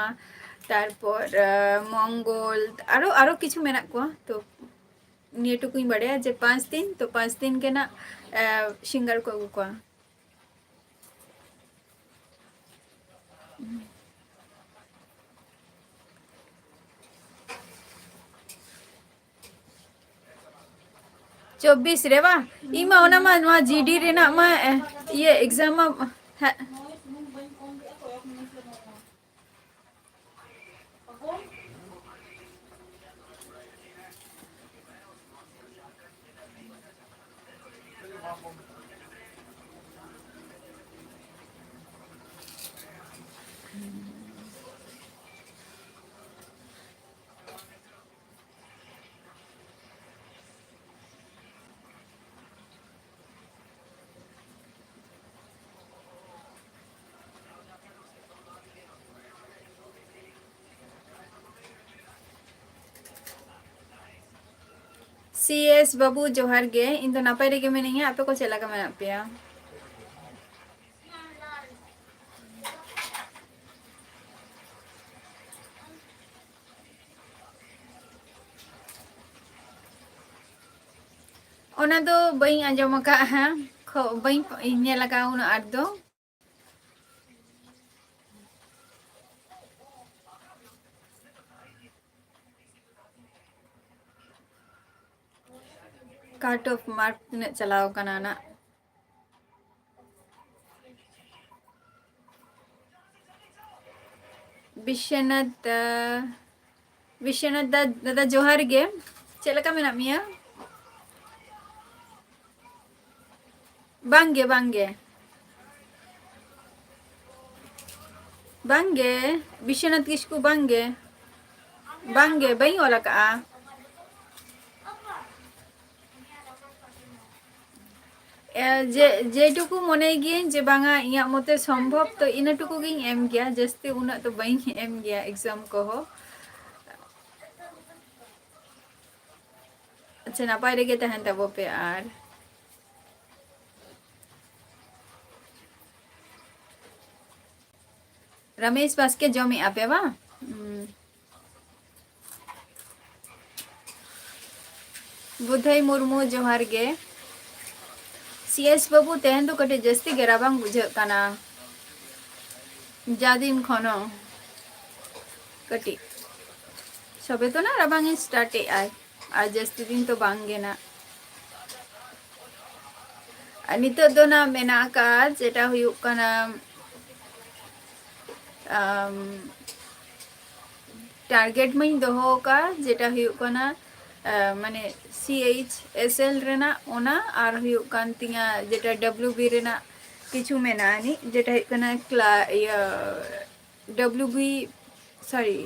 ᱛᱟᱨᱯᱚᱨ ᱟᱸ, ᱢᱚᱝᱜᱚᱞ, ᱟᱨᱚ ᱟᱨᱚ ᱠᱤᱪᱷᱩ ᱢᱮᱱᱟᱜ ᱠᱚᱣᱟ᱾ ᱛᱚ ᱱᱤᱭᱟᱹ ᱴᱩᱠᱩᱧ ᱵᱟᱲᱟᱭᱟ ᱡᱮ ᱯᱟᱸᱪ ᱫᱤᱱ, ᱛᱚ ᱯᱟᱸᱪ ᱫᱤᱱ ᱜᱮ ᱱᱟᱜ ᱥᱤᱝᱜᱟᱨ ᱠᱚ ᱟᱹᱜᱩ ᱠᱚᱣᱟ᱾ ᱪᱚᱵᱵᱤᱥ ᱨᱮ ᱵᱟᱝ? ᱤᱧ ᱢᱟ ᱚᱱᱟ ᱢᱟ ᱱᱚᱣᱟ ᱡᱤᱰᱤ ᱨᱮᱱᱟᱜ ᱢᱟ, ᱮ, ᱤᱭᱟᱹ exam ᱢᱟ, ᱦᱮᱸ᱾ ᱥᱤ ᱮᱥ ᱵᱟᱹᱵᱩ, ᱡᱚᱦᱟᱨ ᱜᱮ᱾ ᱤᱧ ᱫᱚ ᱱᱟᱯᱟᱭ ᱨᱮᱜᱮ ᱢᱤᱱᱟᱹᱧᱟ, ᱟᱯᱮ ᱠᱚ ᱪᱮᱫ ᱞᱮᱠᱟ ᱢᱮᱱᱟᱜ ᱯᱮᱭᱟ? ᱚᱱᱟ ᱫᱚ ᱵᱟᱹᱧ ᱟᱸᱡᱚᱢ ᱟᱠᱟᱫᱼᱟ, ᱠᱷᱚ-, ᱵᱟᱹᱧ ᱧᱮᱞ ᱟᱠᱟᱫᱼᱟ ᱩᱱᱟᱹᱜ ᱟᱸᱴ ᱫᱚ᱾ Cut off mark ᱛᱤᱱᱟᱹᱜ ᱪᱟᱞᱟᱣ ᱠᱟᱱᱟ ᱱᱟᱜ? ᱵᱤᱥᱥᱚᱱᱟᱛᱷ, ᱟᱸ, ᱵᱤᱥᱥᱚᱱᱟᱛᱷ ᱫᱟ, ᱫᱟᱫᱟ ᱡᱚᱦᱟᱨ ᱜᱮ᱾ ᱪᱮᱫ ᱞᱮᱠᱟ ᱢᱮᱱᱟᱜ ᱢᱮᱭᱟ? ᱵᱟᱝ ᱜᱮ, ᱵᱟᱝ ᱜᱮ᱾ ᱵᱟᱝᱜᱮ, ᱵᱤᱥᱥᱚᱱᱟᱛᱷ ᱠᱤᱥᱠᱩ ᱵᱟᱝᱜᱮ, ᱵᱟᱝᱜᱮ, ᱵᱟᱹᱧ ᱚᱞ ᱟᱠᱟᱜᱼᱟ᱾ ᱮ, ᱡᱮ, ᱡᱮᱴᱩᱠᱩ ᱢᱚᱱᱮ ᱜᱤᱭᱟᱹᱧ ᱡᱮ ᱵᱟᱝᱟ ᱤᱧᱟᱹᱜ ᱢᱚᱛᱮ ᱥᱚᱢᱵᱷᱚᱵ, ᱛᱚ ᱤᱱᱟᱹᱴᱩᱠᱩ ᱜᱤᱧ ᱮᱢ ᱜᱮᱭᱟ, ᱡᱟᱹᱥᱛᱤ ᱩᱱᱟᱹᱜ ᱫᱚ ᱵᱟᱹᱧ ᱮᱢ ᱜᱮᱭᱟ exam ᱠᱚᱦᱚᱸ᱾ ᱟᱪᱪᱷᱟ, ᱱᱟᱯᱟᱭ ᱨᱮᱜᱮ ᱛᱟᱦᱮᱱ ᱛᱟᱵᱚ ᱯᱮ᱾ ᱟᱨ ᱨᱟᱢᱮᱥ ᱵᱟᱥᱠᱮ ᱡᱚᱢᱮᱜᱼᱟ ᱯᱮ ᱵᱟᱝ? ᱦᱩᱸ᱾ ᱵᱩᱫᱷᱟᱹᱭ ᱢᱩᱨᱢᱩ, ᱡᱚᱦᱟᱨ ᱜᱮ᱾ ᱥᱤ ᱮᱥ ᱵᱟᱹᱵᱩ, ᱛᱮᱦᱮᱧ ᱫᱚ ᱠᱟᱹᱴᱤᱡ ᱡᱟᱹᱥᱛᱤ ᱜᱮ ᱨᱟᱵᱟᱝ ᱵᱩᱡᱷᱟᱹᱜ ᱠᱟᱱᱟ᱾ ᱡᱟ ᱫᱤᱱ ᱠᱷᱚᱱ ᱦᱚᱸ ᱠᱟᱹᱴᱤᱡ᱾ ᱥᱚᱵᱮ ᱛᱚ ᱱᱟ ᱨᱟᱵᱟᱝ ᱮ start ᱮᱜᱼᱟᱭ᱾ ᱟᱨ ᱡᱟᱹᱥᱛᱤ ᱫᱤᱱ ᱛᱚ ᱵᱟᱝ ᱜᱮ ᱱᱟᱜ᱾ ᱟᱨ ᱱᱤᱛᱚᱜ ᱫᱚ ᱱᱟᱜ ᱢᱮᱱᱟᱜ ᱟᱠᱟᱫ ᱡᱮᱴᱟ ᱦᱩᱭᱩᱜ ᱠᱟᱱᱟ, ᱟᱢ, target ᱢᱟᱧ ᱫᱚᱦᱚ ᱟᱠᱟᱫ, ᱡᱮᱴᱟ ᱦᱩᱭᱩᱜ ᱠᱟᱱᱟ, ᱟ, ᱢᱟᱱᱮ ᱥᱤ ᱮᱭᱤᱪ ᱮᱥ ᱮᱞ ᱨᱮᱱᱟᱜ ᱚᱱᱟ, ᱟᱨ ᱦᱩᱭᱩᱜ ᱠᱟᱱ ᱛᱤᱧᱟ ᱡᱮᱴᱟ ᱰᱟᱵᱞᱤᱭᱩ ᱵᱤ ᱨᱮᱱᱟᱜ ᱠᱤᱪᱷᱩ ᱢᱮᱱᱟᱜᱼᱟ ᱟᱹᱱᱤᱡ, ᱡᱮᱴᱟ ᱦᱩᱭᱩᱜ ᱠᱟᱱᱟ ᱠᱞᱟ-, ᱤᱭᱟᱹ, W B, sorry,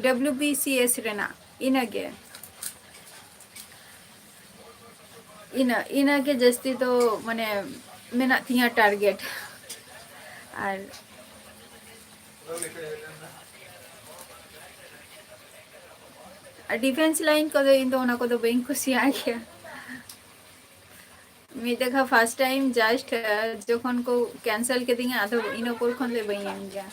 W B C S ᱨᱮᱱᱟᱜ, ᱤᱱᱟᱹᱜᱮ᱾ ᱤᱱᱟᱹ, ᱤᱱᱟᱹᱜᱮ ᱡᱟᱹᱥᱛᱤ ᱫᱚ ᱢᱟᱱᱮ ᱢᱮᱱᱟᱜ ᱛᱤᱧᱟᱹ target᱾ ᱟᱨ ᱟᱨ defence line ᱠᱚᱫᱚ ᱤᱧ ᱫᱚ ᱚᱱᱟ ᱠᱚᱫᱚ ᱵᱟᱹᱧ ᱠᱩᱥᱤᱭᱟᱜ ᱜᱮᱭᱟ᱾ ᱢᱤᱫ ᱫᱮᱠᱷᱟ first time just, ᱟᱸ, ᱡᱚᱠᱷᱚᱱ ᱠᱚ cancel ᱠᱤᱫᱤᱧᱟ, ᱟᱫᱚ ᱤᱱᱟᱹ ᱯᱚᱨ ᱠᱷᱚᱱ ᱫᱚ ᱵᱟᱹᱧ ᱮᱢ ᱜᱮᱭᱟ᱾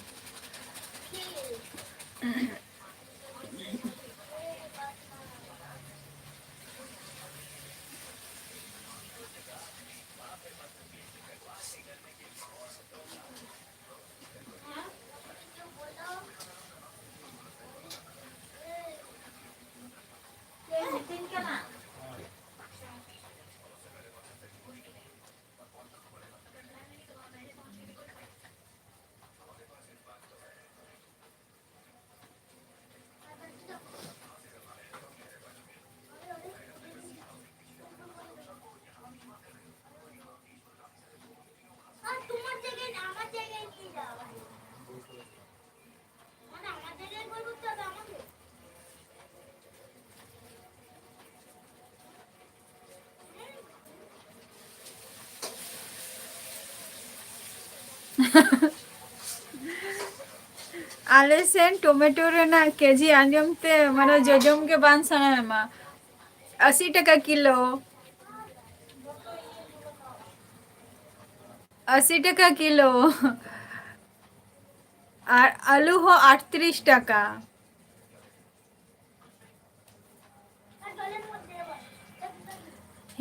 ᱟᱞᱮ ᱥᱮᱱ ᱴᱚᱢᱮᱴᱳ ᱨᱮᱱᱟᱜ ᱠᱮᱡᱤ ᱟᱸᱡᱚᱢ ᱛᱮ ᱢᱟᱱᱮ ᱡᱚᱡᱚᱢ ᱜᱮ ᱵᱟᱝ ᱥᱟᱱᱟᱭᱮᱢᱟ᱾ ᱟᱥᱤ ᱴᱟᱠᱟ ᱠᱤᱞᱳ᱾ ᱟᱥᱤ ᱴᱟᱠᱟ ᱠᱤᱞᱳ᱾ ᱟᱨ ᱟᱹᱞᱩ ᱦᱚᱸ ᱟᱴᱛᱨᱤᱥ ᱴᱟᱠᱟ᱾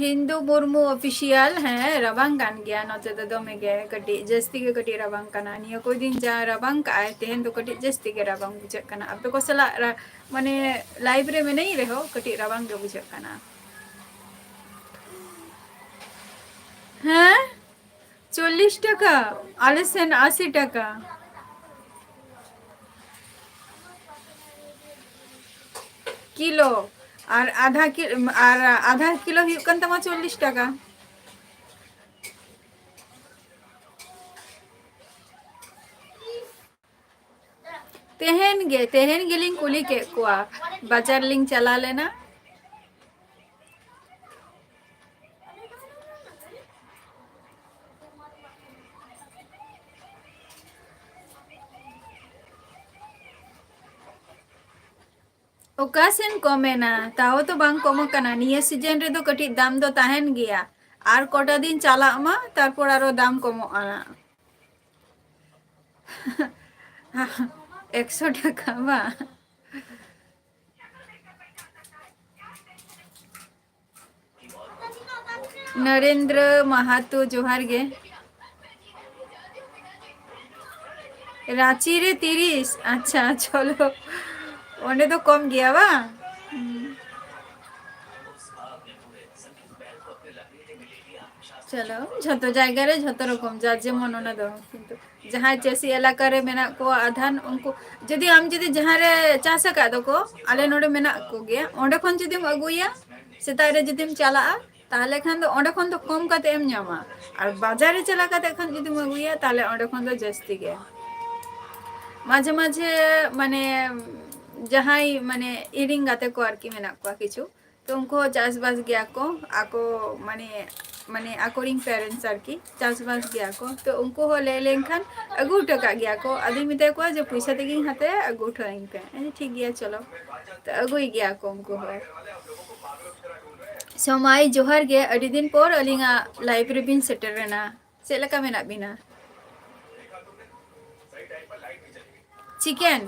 ᱦᱤᱱᱫᱩ ᱢᱩᱨᱢᱩ ᱚᱯᱷᱤᱥᱤᱭᱟᱞ, ᱦᱮᱸ, ᱨᱟᱵᱟᱝ ᱠᱟᱱ ᱜᱮᱭᱟ ᱱᱚᱛᱮ ᱫᱚ ᱫᱚᱢᱮ ᱜᱮ, ᱠᱟᱹᱴᱤᱡ ᱡᱟᱹᱥᱛᱤ ᱜᱮ ᱠᱟᱹᱴᱤᱡ ᱨᱟᱵᱟᱝ ᱠᱟᱱᱟ᱾ ᱱᱤᱭᱟᱹ ᱠᱚ ᱫᱤᱱ ᱡᱟ ᱨᱟᱵᱟᱝ ᱠᱟᱜᱼᱟᱭ, ᱛᱮᱦᱮᱧ ᱫᱚ ᱠᱟᱹᱴᱤᱡ ᱡᱟᱹᱥᱛᱤ ᱜᱮ ᱨᱟᱵᱟᱝ ᱵᱩᱡᱷᱟᱹᱜ ᱠᱟᱱᱟ᱾ ᱟᱯᱮ ᱠᱚ ᱥᱟᱞᱟᱜ ᱨᱟ-, ᱢᱟᱱᱮ ᱞᱟᱭᱤᱵᱷ ᱨᱮ ᱢᱮᱱᱟᱹᱧ ᱨᱮᱦᱚᱸ ᱠᱟᱹᱴᱤᱡ ᱨᱟᱵᱟᱝ ᱜᱮ ᱵᱩᱡᱷᱟᱹᱜ ᱠᱟᱱᱟ᱾ ᱦᱮᱸ, ᱪᱚᱞᱞᱤᱥ ᱴᱟᱠᱟ, ᱟᱞᱮ ᱥᱮᱱ ᱟᱥᱤ ᱴᱟᱠᱟ᱾ ᱠᱤᱞᱳ, ᱟᱨ ᱟᱫᱷᱟ ᱠᱤ-, ᱟᱨ ᱟᱫᱷᱟ ᱠᱤᱞᱳ ᱦᱩᱭᱩᱜ ᱠᱟᱱ ᱛᱟᱢᱟ ᱪᱚᱞᱞᱤᱥ ᱴᱟᱠᱟ᱾ ᱛᱮᱦᱮᱧ ᱜᱮ, ᱛᱮᱦᱮᱧ ᱜᱮᱞᱤᱧ ᱠᱩᱞᱤ ᱠᱮᱫ ᱠᱚᱣᱟ, ᱵᱟᱡᱟᱨ ᱞᱤᱧ ᱪᱟᱞᱟᱣ ᱞᱮᱱᱟ᱾ ᱚᱠᱟ ᱥᱮᱱ ᱠᱚᱢᱮᱱᱟ? ᱛᱟᱣ ᱛᱚ ᱵᱟᱝ ᱠᱚᱢ ᱟᱠᱟᱱᱟ᱾ ᱱᱤᱭᱟᱹ ᱥᱤᱡᱮᱱ ᱨᱮᱫᱚ ᱠᱟᱹᱴᱤᱡ ᱫᱟᱢ ᱫᱚ ᱛᱟᱦᱮᱱ ᱜᱮᱭᱟ᱾ ᱟᱨ ᱠᱚᱴᱟ ᱫᱤᱱ ᱪᱟᱞᱟᱜ ᱢᱟ, ᱛᱟᱨᱯᱚᱨ ᱟᱨᱚ ᱫᱟᱢ ᱠᱚᱢᱚᱜᱼᱟ᱾ ᱮᱠᱥᱚ ᱴᱟᱠᱟ ᱵᱟᱝ? ᱱᱚᱨᱮᱱᱫᱨᱚ ᱢᱟᱦᱟᱛᱚ, ᱡᱚᱦᱟᱨ ᱜᱮ᱾ ᱨᱟᱸᱪᱤ ᱨᱮ ᱛᱤᱨᱤᱥ? ᱟᱪᱪᱷᱟ, ᱪᱚᱞᱚ, ᱚᱸᱰᱮ ᱫᱚ ᱠᱚᱢ ᱜᱮᱭᱟ ᱵᱟᱝ? ᱦᱩᱸ᱾ ᱪᱚᱞᱚ, ᱡᱷᱚᱛᱚ ᱡᱟᱭᱜᱟ ᱨᱮ ᱡᱷᱚᱛᱚ ᱨᱚᱠᱚᱢ, ᱡᱟᱨ ᱡᱮᱢᱚᱱ, ᱚᱱᱟ ᱫᱚ᱾ ᱠᱤᱱᱛᱩ ᱡᱟᱦᱟᱸᱭ ᱪᱟᱹᱥᱤ ᱮᱞᱟᱠᱟ ᱨᱮ ᱢᱮᱱᱟᱜ ᱠᱚᱣᱟ ᱟᱫᱷᱟᱱ, ᱩᱱᱠᱩ ᱡᱩᱫᱤ ᱟᱢ ᱡᱩᱫᱤ ᱡᱟᱦᱟᱸ ᱨᱮ ᱪᱟᱥ ᱟᱠᱟᱫ ᱫᱚᱠᱚ, ᱟᱞᱮ ᱱᱚᱰᱮ ᱢᱮᱱᱟᱜ ᱠᱚᱜᱮᱭᱟ, ᱚᱸᱰᱮ ᱠᱷᱚᱱ ᱡᱩᱫᱤᱢ ᱟᱹᱜᱩᱭᱟ, ᱥᱮᱛᱟᱜ ᱨᱮ ᱡᱩᱫᱤᱢ ᱪᱟᱞᱟᱜᱼᱟ, ᱛᱟᱦᱚᱞᱮ ᱠᱷᱟᱱ ᱫᱚ ᱚᱸᱰᱮ ᱠᱷᱚᱱ ᱫᱚ ᱠᱚᱢ ᱠᱟᱛᱮ ᱮᱢ ᱧᱟᱢᱟ᱾ ᱟᱨ ᱵᱟᱡᱟᱨ ᱨᱮ ᱪᱟᱞᱟᱣ ᱠᱟᱛᱮ ᱠᱷᱟᱱ ᱡᱩᱫᱤᱢ ᱟᱹᱜᱩᱭᱟ, ᱛᱟᱦᱚᱞᱮ ᱚᱸᱰᱮ ᱠᱷᱚᱱ ᱫᱚ ᱡᱟᱹᱥᱛᱤ ᱜᱮ᱾ ᱢᱟᱡᱷᱮ ᱢᱟᱡᱷᱮ, ᱢᱟᱱᱮ, ᱡᱟᱦᱟᱸᱭ, ᱢᱟᱱᱮ, ᱤᱨᱤᱧ ᱜᱟᱛᱮ ᱠᱚ ᱟᱨᱠᱤ ᱢᱮᱱᱟᱜ ᱠᱚᱣᱟ ᱠᱤᱪᱷᱩ, ᱛᱚ ᱩᱱᱠᱩ ᱦᱚᱸ ᱪᱟᱥᱵᱟᱥ ᱜᱮᱭᱟ ᱠᱚ, ᱟᱠᱚ, ᱢᱟᱱᱮ, ᱢᱟᱱᱮ ᱟᱠᱚᱨᱤᱱ parents ᱟᱨᱠᱤ, ᱪᱟᱥᱵᱟᱥ ᱜᱮᱭᱟ ᱠᱚ᱾ ᱛᱚ ᱩᱱᱠᱩ ᱦᱚᱸ ᱞᱟᱹᱭ ᱞᱮᱱᱠᱷᱟᱱ ᱟᱹᱜᱩ ᱦᱚᱴᱚ ᱠᱟᱜ ᱜᱮᱭᱟ ᱠᱚ᱾ ᱟᱫᱚᱧ ᱢᱮᱛᱟ ᱠᱚᱣᱟ ᱡᱮ ᱯᱚᱭᱥᱟ ᱛᱮᱜᱮᱧ ᱦᱟᱛᱟᱭᱟ, ᱟᱹᱜᱩ ᱦᱚᱴᱚ ᱟᱹᱧ ᱯᱮ᱾ ᱟᱫᱚ ᱴᱷᱤᱠ ᱜᱮᱭᱟ, ᱪᱚᱞᱚ, ᱛᱚ ᱟᱹᱜᱩᱭ ᱜᱮᱭᱟ ᱠᱚ ᱩᱱᱠᱩ ᱦᱚᱸ᱾ ᱥᱚᱢᱟᱭ, ᱡᱚᱦᱟᱨ ᱜᱮ, ᱟᱹᱰᱤ ᱫᱤᱱ ᱯᱚᱨ ᱟᱹᱞᱤᱧᱟᱜ live ᱨᱮᱵᱤᱱ ᱥᱮᱴᱮᱨ ᱮᱱᱟ᱾ ᱪᱮᱫ ᱞᱮᱠᱟ ᱢᱮᱱᱟᱜ ᱵᱤᱱᱟ? ᱪᱤᱠᱮᱱ,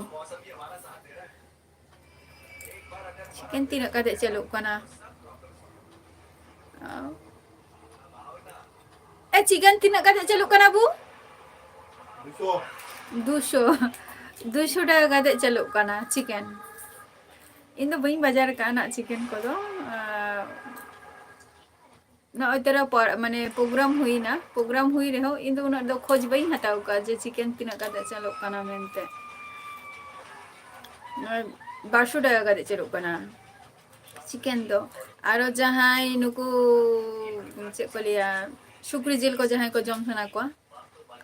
ᱪᱤᱠᱮᱱ ᱛᱤᱱᱟᱹᱜ ᱠᱟᱛᱮ ᱪᱟᱹᱞᱩᱜ ᱠᱟᱱᱟ? ᱚ᱾ ᱮ, ᱪᱤᱠᱮᱱ ᱛᱤᱱᱟᱹᱜ ᱠᱟᱛᱮ ᱪᱟᱹᱞᱩᱜ ᱠᱟᱱᱟ ᱵᱩ? ᱫᱩᱥᱚ᱾ ᱫᱩᱥᱚ᱾ ᱫᱩᱥᱚ ᱴᱟᱠᱟ ᱠᱟᱛᱮ ᱪᱟᱹᱞᱩᱜ ᱠᱟᱱᱟ ᱪᱤᱠᱮᱱ᱾ ᱤᱧ ᱫᱚ ᱵᱟᱹᱧ ᱵᱟᱡᱟᱨ ᱠᱟᱜᱼᱟ ᱱᱟᱜ ᱪᱤᱠᱮᱱ ᱠᱚᱫᱚ᱾ ᱟᱨ ᱱᱚᱜᱼᱚᱭ ᱛᱚᱨᱟ ᱯᱚᱨ-, ᱢᱟᱱᱮ program ᱦᱩᱭᱱᱟ, program ᱦᱩᱭ ᱨᱮᱦᱚᱸ ᱤᱧ ᱫᱚ ᱩᱱᱟᱹᱜ ᱫᱚ ᱠᱷᱚᱡᱽ ᱵᱟᱹᱧ ᱦᱟᱛᱟᱣ ᱠᱟᱜᱼᱟ ᱡᱮ ᱪᱤᱠᱮᱱ ᱛᱤᱱᱟᱹᱜ ᱠᱟᱛᱮ ᱪᱟᱹᱞᱩᱜ ᱠᱟᱱᱟ ᱢᱮᱱᱛᱮ᱾ ᱱᱚᱜᱼᱚᱭ ᱵᱟᱨᱥᱚ ᱴᱟᱠᱟ ᱠᱟᱛᱮ ᱪᱟᱹᱞᱩᱜ ᱠᱟᱱᱟ ᱪᱤᱠᱮᱱ ᱫᱚ᱾ ᱟᱨᱚ ᱡᱟᱦᱟᱸᱭ ᱱᱩᱠᱩ, ᱪᱮᱫ ᱠᱚ ᱞᱟᱹᱭᱟ, ᱥᱩᱠᱨᱤ ᱡᱤᱞ ᱠᱚ ᱡᱟᱦᱟᱸᱭ ᱠᱚ ᱡᱚᱢ ᱥᱟᱱᱟ ᱠᱚᱣᱟ,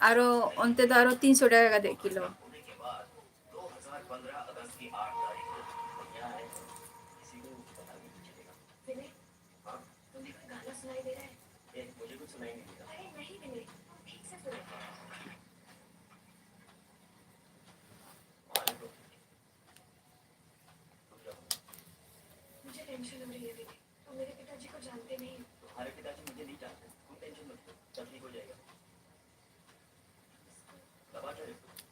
ᱟᱨᱚ ᱚᱱᱛᱮ ᱫᱚ ᱟᱨᱚ ᱛᱤᱱᱥᱚ ᱴᱟᱠᱟ ᱠᱟᱛᱮ ᱠᱤᱞᱳ᱾ मुझे टेंशन हो रही है दीदी। तुम मेरे पिताजी को जानते नहीं हो। तुम्हारे पिताजी मुझे नहीं जानते। तुम टेंशन मत लो, सब ठीक हो जाएगा।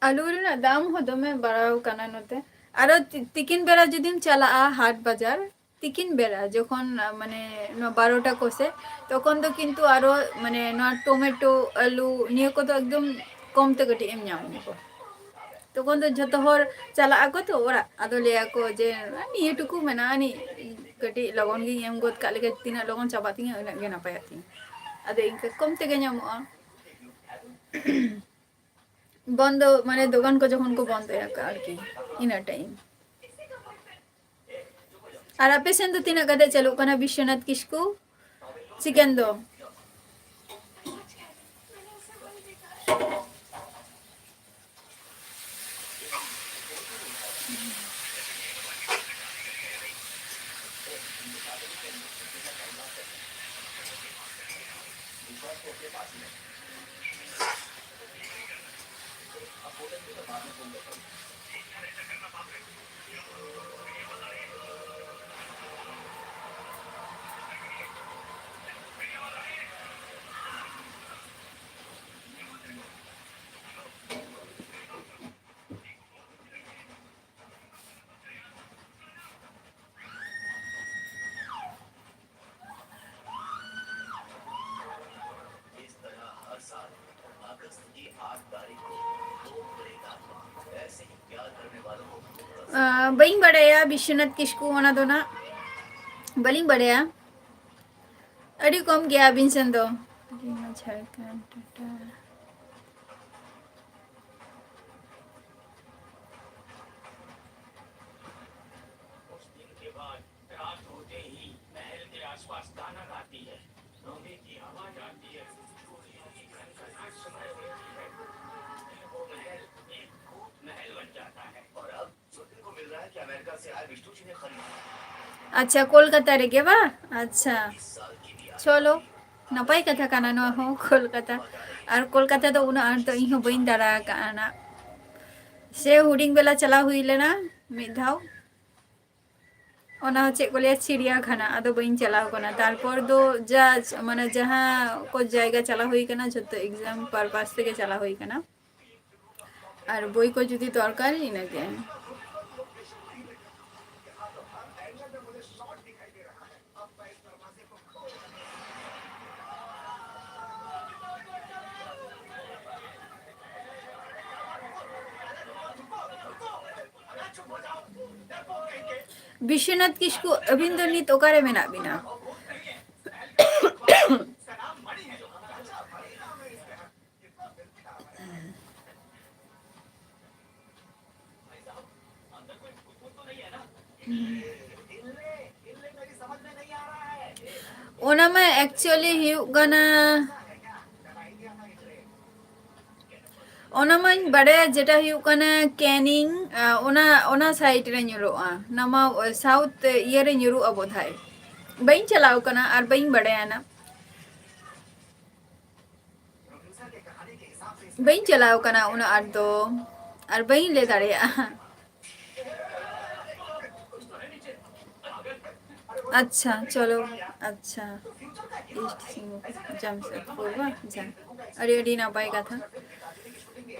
ᱟᱹᱞᱩ ᱨᱮᱱᱟᱜ ᱫᱟᱢ ᱦᱚᱸ ᱫᱚᱢᱮ ᱵᱟᱲᱟᱣ ᱠᱟᱱᱟ ᱱᱚᱛᱮ᱾ ᱟᱨᱚ ᱛᱤ-, ᱛᱤᱠᱤᱱ ᱵᱮᱲᱟ ᱡᱩᱫᱤᱢ ᱪᱟᱞᱟᱜᱼᱟ ᱦᱟᱴ ᱵᱟᱡᱟᱨ, ᱛᱤᱠᱤᱱ ᱵᱮᱲᱟ ᱡᱚᱠᱷᱚᱱ, ᱟ, ᱢᱟᱱᱮ ᱱᱚᱣᱟ ᱵᱟᱨᱚᱴᱟ ᱠᱚᱥᱮ, ᱛᱚᱠᱷᱚᱱ ᱫᱚ ᱠᱤᱱᱛᱩ ᱟᱨᱚ ᱢᱟᱱᱮ ᱱᱚᱣᱟ ᱴᱚᱢᱮᱴᱳ, ᱟᱹᱞᱩ ᱱᱤᱭᱟᱹ ᱠᱚᱫᱚ ᱮᱠᱫᱚᱢ ᱠᱚᱢ ᱛᱮ ᱠᱟᱹᱴᱤᱡ ᱮᱢ ᱧᱟᱢ ᱠᱚᱣᱟ᱾ ᱛᱚᱠᱷᱚᱱ ᱫᱚ ᱡᱷᱚᱛᱚ ᱦᱚᱲ ᱪᱟᱞᱟᱜ ᱟᱠᱚ ᱛᱚ ᱚᱲᱟᱜ, ᱟᱫᱚ ᱞᱟᱹᱭ ᱟᱠᱚ ᱡᱮ, "ᱱᱤᱭᱟᱹ ᱴᱩᱠᱩ ᱢᱮᱱᱟᱜᱼᱟ, ᱱᱤ ᱠᱟᱹᱴᱤᱡ ᱞᱚᱜᱚᱱ ᱜᱤᱧ ᱮᱢ ᱜᱚᱫ ᱠᱟᱜ ᱞᱮᱜᱮ, ᱛᱤᱱᱟᱹᱜ ᱞᱚᱜᱚᱱ ᱪᱟᱵᱟᱜ ᱛᱤᱧᱟᱹ ᱩᱱᱟᱹᱜ ᱜᱮ ᱱᱟᱯᱟᱭᱚᱜ ᱛᱤᱧᱟᱹ᱾" ᱟᱫᱚ ᱤᱱᱠᱟᱹ ᱠᱚᱢ ᱛᱮᱜᱮ ᱧᱟᱢᱚᱜᱼᱟ᱾ ᱵᱚᱱᱫᱚ, ᱢᱟᱱᱮ ᱫᱚᱠᱟᱱ ᱠᱚ ᱡᱚᱠᱷᱚᱱ ᱠᱚ ᱵᱚᱱᱫᱚᱭᱟ ᱟᱨᱠᱤ, ᱤᱱᱟᱹ time᱾ ᱟᱨ ᱟᱯᱮ ᱥᱮᱱ ᱫᱚ ᱛᱤᱱᱟᱹᱜ ᱠᱟᱛᱮ ᱪᱟᱹᱞᱩᱜ ᱠᱟᱱᱟ ᱵᱤᱥᱥᱚᱱᱟᱛᱷ ᱠᱤᱥᱠᱩ ᱪᱤᱠᱮᱱ ᱫᱚ? ᱟᱸ, ᱵᱟᱹᱧ ᱵᱟᱲᱟᱭᱟ ᱵᱤᱥᱥᱚᱱᱟᱛᱷ ᱠᱤᱥᱠᱩ, ᱚᱱᱟ ᱫᱚ ᱱᱟᱜ ᱵᱟᱹᱞᱤᱧ ᱵᱟᱲᱟᱭᱟ᱾ ᱟᱹᱰᱤ ᱠᱚᱢ ᱜᱮᱭᱟ ᱟᱹᱵᱤᱱ ᱥᱮᱱ ᱫᱚ᱾ ᱡᱷᱟᱲᱠᱷᱚᱸᱰ, ᱴᱟᱴᱟ᱾ ᱟᱪᱪᱷᱟ, ᱠᱳᱞᱠᱟᱛᱟ ᱨᱮᱜᱮ ᱵᱟ? ᱟᱪᱪᱷᱟ, ᱪᱚᱞᱚ, ᱱᱟᱯᱟᱭ ᱠᱟᱛᱷᱟ ᱠᱟᱱᱟ ᱱᱚᱣᱟ ᱦᱚᱸ, ᱠᱳᱞᱠᱟᱛᱟ᱾ ᱟᱨ ᱠᱳᱞᱠᱟᱛᱟ ᱫᱚ ᱩᱱᱟᱹᱜ ᱟᱸᱴ ᱫᱚ ᱤᱧ ᱦᱚᱸ ᱵᱟᱹᱧ ᱫᱟᱬᱟ ᱟᱠᱟᱜᱼᱟ ᱱᱟᱜ᱾ ᱥᱮ ᱦᱩᱰᱤᱧ ᱵᱮᱞᱟ ᱪᱟᱞᱟᱣ ᱦᱩᱭ ᱞᱮᱱᱟ ᱢᱤᱫ ᱫᱷᱟᱣ, ᱚᱱᱟ ᱦᱚᱸ ᱪᱮᱫ ᱠᱚ ᱞᱟᱹᱭᱟ, ᱪᱤᱲᱤᱭᱟᱠᱷᱟᱱᱟ, ᱟᱫᱚ ᱵᱟᱹᱧ ᱪᱟᱞᱟᱣ ᱠᱟᱱᱟ᱾ ᱛᱟᱨᱯᱚᱨ ᱫᱚ ᱡᱟ, ᱢᱟᱱᱮ, ᱡᱟᱦᱟᱸ ᱠᱚ ᱡᱟᱭᱜᱟ ᱪᱟᱞᱟᱣ ᱦᱩᱭ ᱠᱟᱱᱟ, ᱡᱷᱚᱛᱚ exam purpose ᱛᱮᱜᱮ ᱪᱟᱞᱟᱣ ᱦᱩᱭ ᱠᱟᱱᱟ᱾ ᱟᱨ ᱵᱳᱭ ᱠᱚ ᱡᱩᱫᱤ ᱫᱚᱨᱠᱟᱨ, ᱤᱱᱟᱹᱜᱮ᱾ ᱵᱤᱥᱥᱚᱱᱟᱛᱷ ᱠᱤᱥᱠᱩ, ᱟᱹᱵᱤᱱ ᱫᱚ ᱱᱤᱛ ᱚᱠᱟᱨᱮ ᱢᱮᱱᱟᱜ ᱵᱤᱱᱟ? ᱚᱱᱟ ᱢᱟ actually ᱦᱩᱭᱩᱜ ᱠᱟᱱᱟ, ᱚᱱᱟ ᱢᱟᱧ ᱵᱟᱰᱟᱭᱟ, ᱡᱮᱴᱟ ᱦᱩᱭᱩᱜ ᱠᱟᱱᱟ ᱠᱮᱱᱤᱝ, ᱟ, ᱚᱱᱟ, ᱚᱱᱟ side ᱨᱮ ᱧᱩᱨᱩᱜᱼᱟ, ᱱᱟᱢᱟ south ᱤᱭᱟᱹ ᱨᱮ ᱧᱩᱨᱩᱜᱼᱟ ᱵᱳᱫᱷᱚᱭ᱾ ᱵᱟᱹᱧ ᱪᱟᱞᱟᱣ ᱠᱟᱱᱟ ᱟᱨ ᱵᱟᱹᱧ ᱵᱟᱰᱟᱭᱟ ᱱᱟ᱾ ᱵᱟᱹᱧ ᱪᱟᱞᱟᱣ ᱠᱟᱱᱟ ᱩᱱᱟᱹᱜ ᱟᱸᱴ ᱫᱚ, ᱟᱨ ᱵᱟᱹᱧ ᱞᱟᱹᱭ ᱫᱟᱲᱮᱭᱟᱜᱼᱟ᱾ ᱟᱪᱪᱷᱟ, ᱪᱚᱞᱚ, ᱟᱪᱪᱷᱟ, ᱤᱥᱴ ᱥᱤᱝᱵᱷᱩᱢ, ᱡᱟᱢᱥᱮᱫᱽᱯᱩᱨ ᱵᱟᱝ? ᱟᱪᱪᱷᱟ, ᱟᱹᱰᱤ, ᱟᱹᱰᱤ ᱱᱟᱯᱟᱭ ᱠᱟᱛᱷᱟ᱾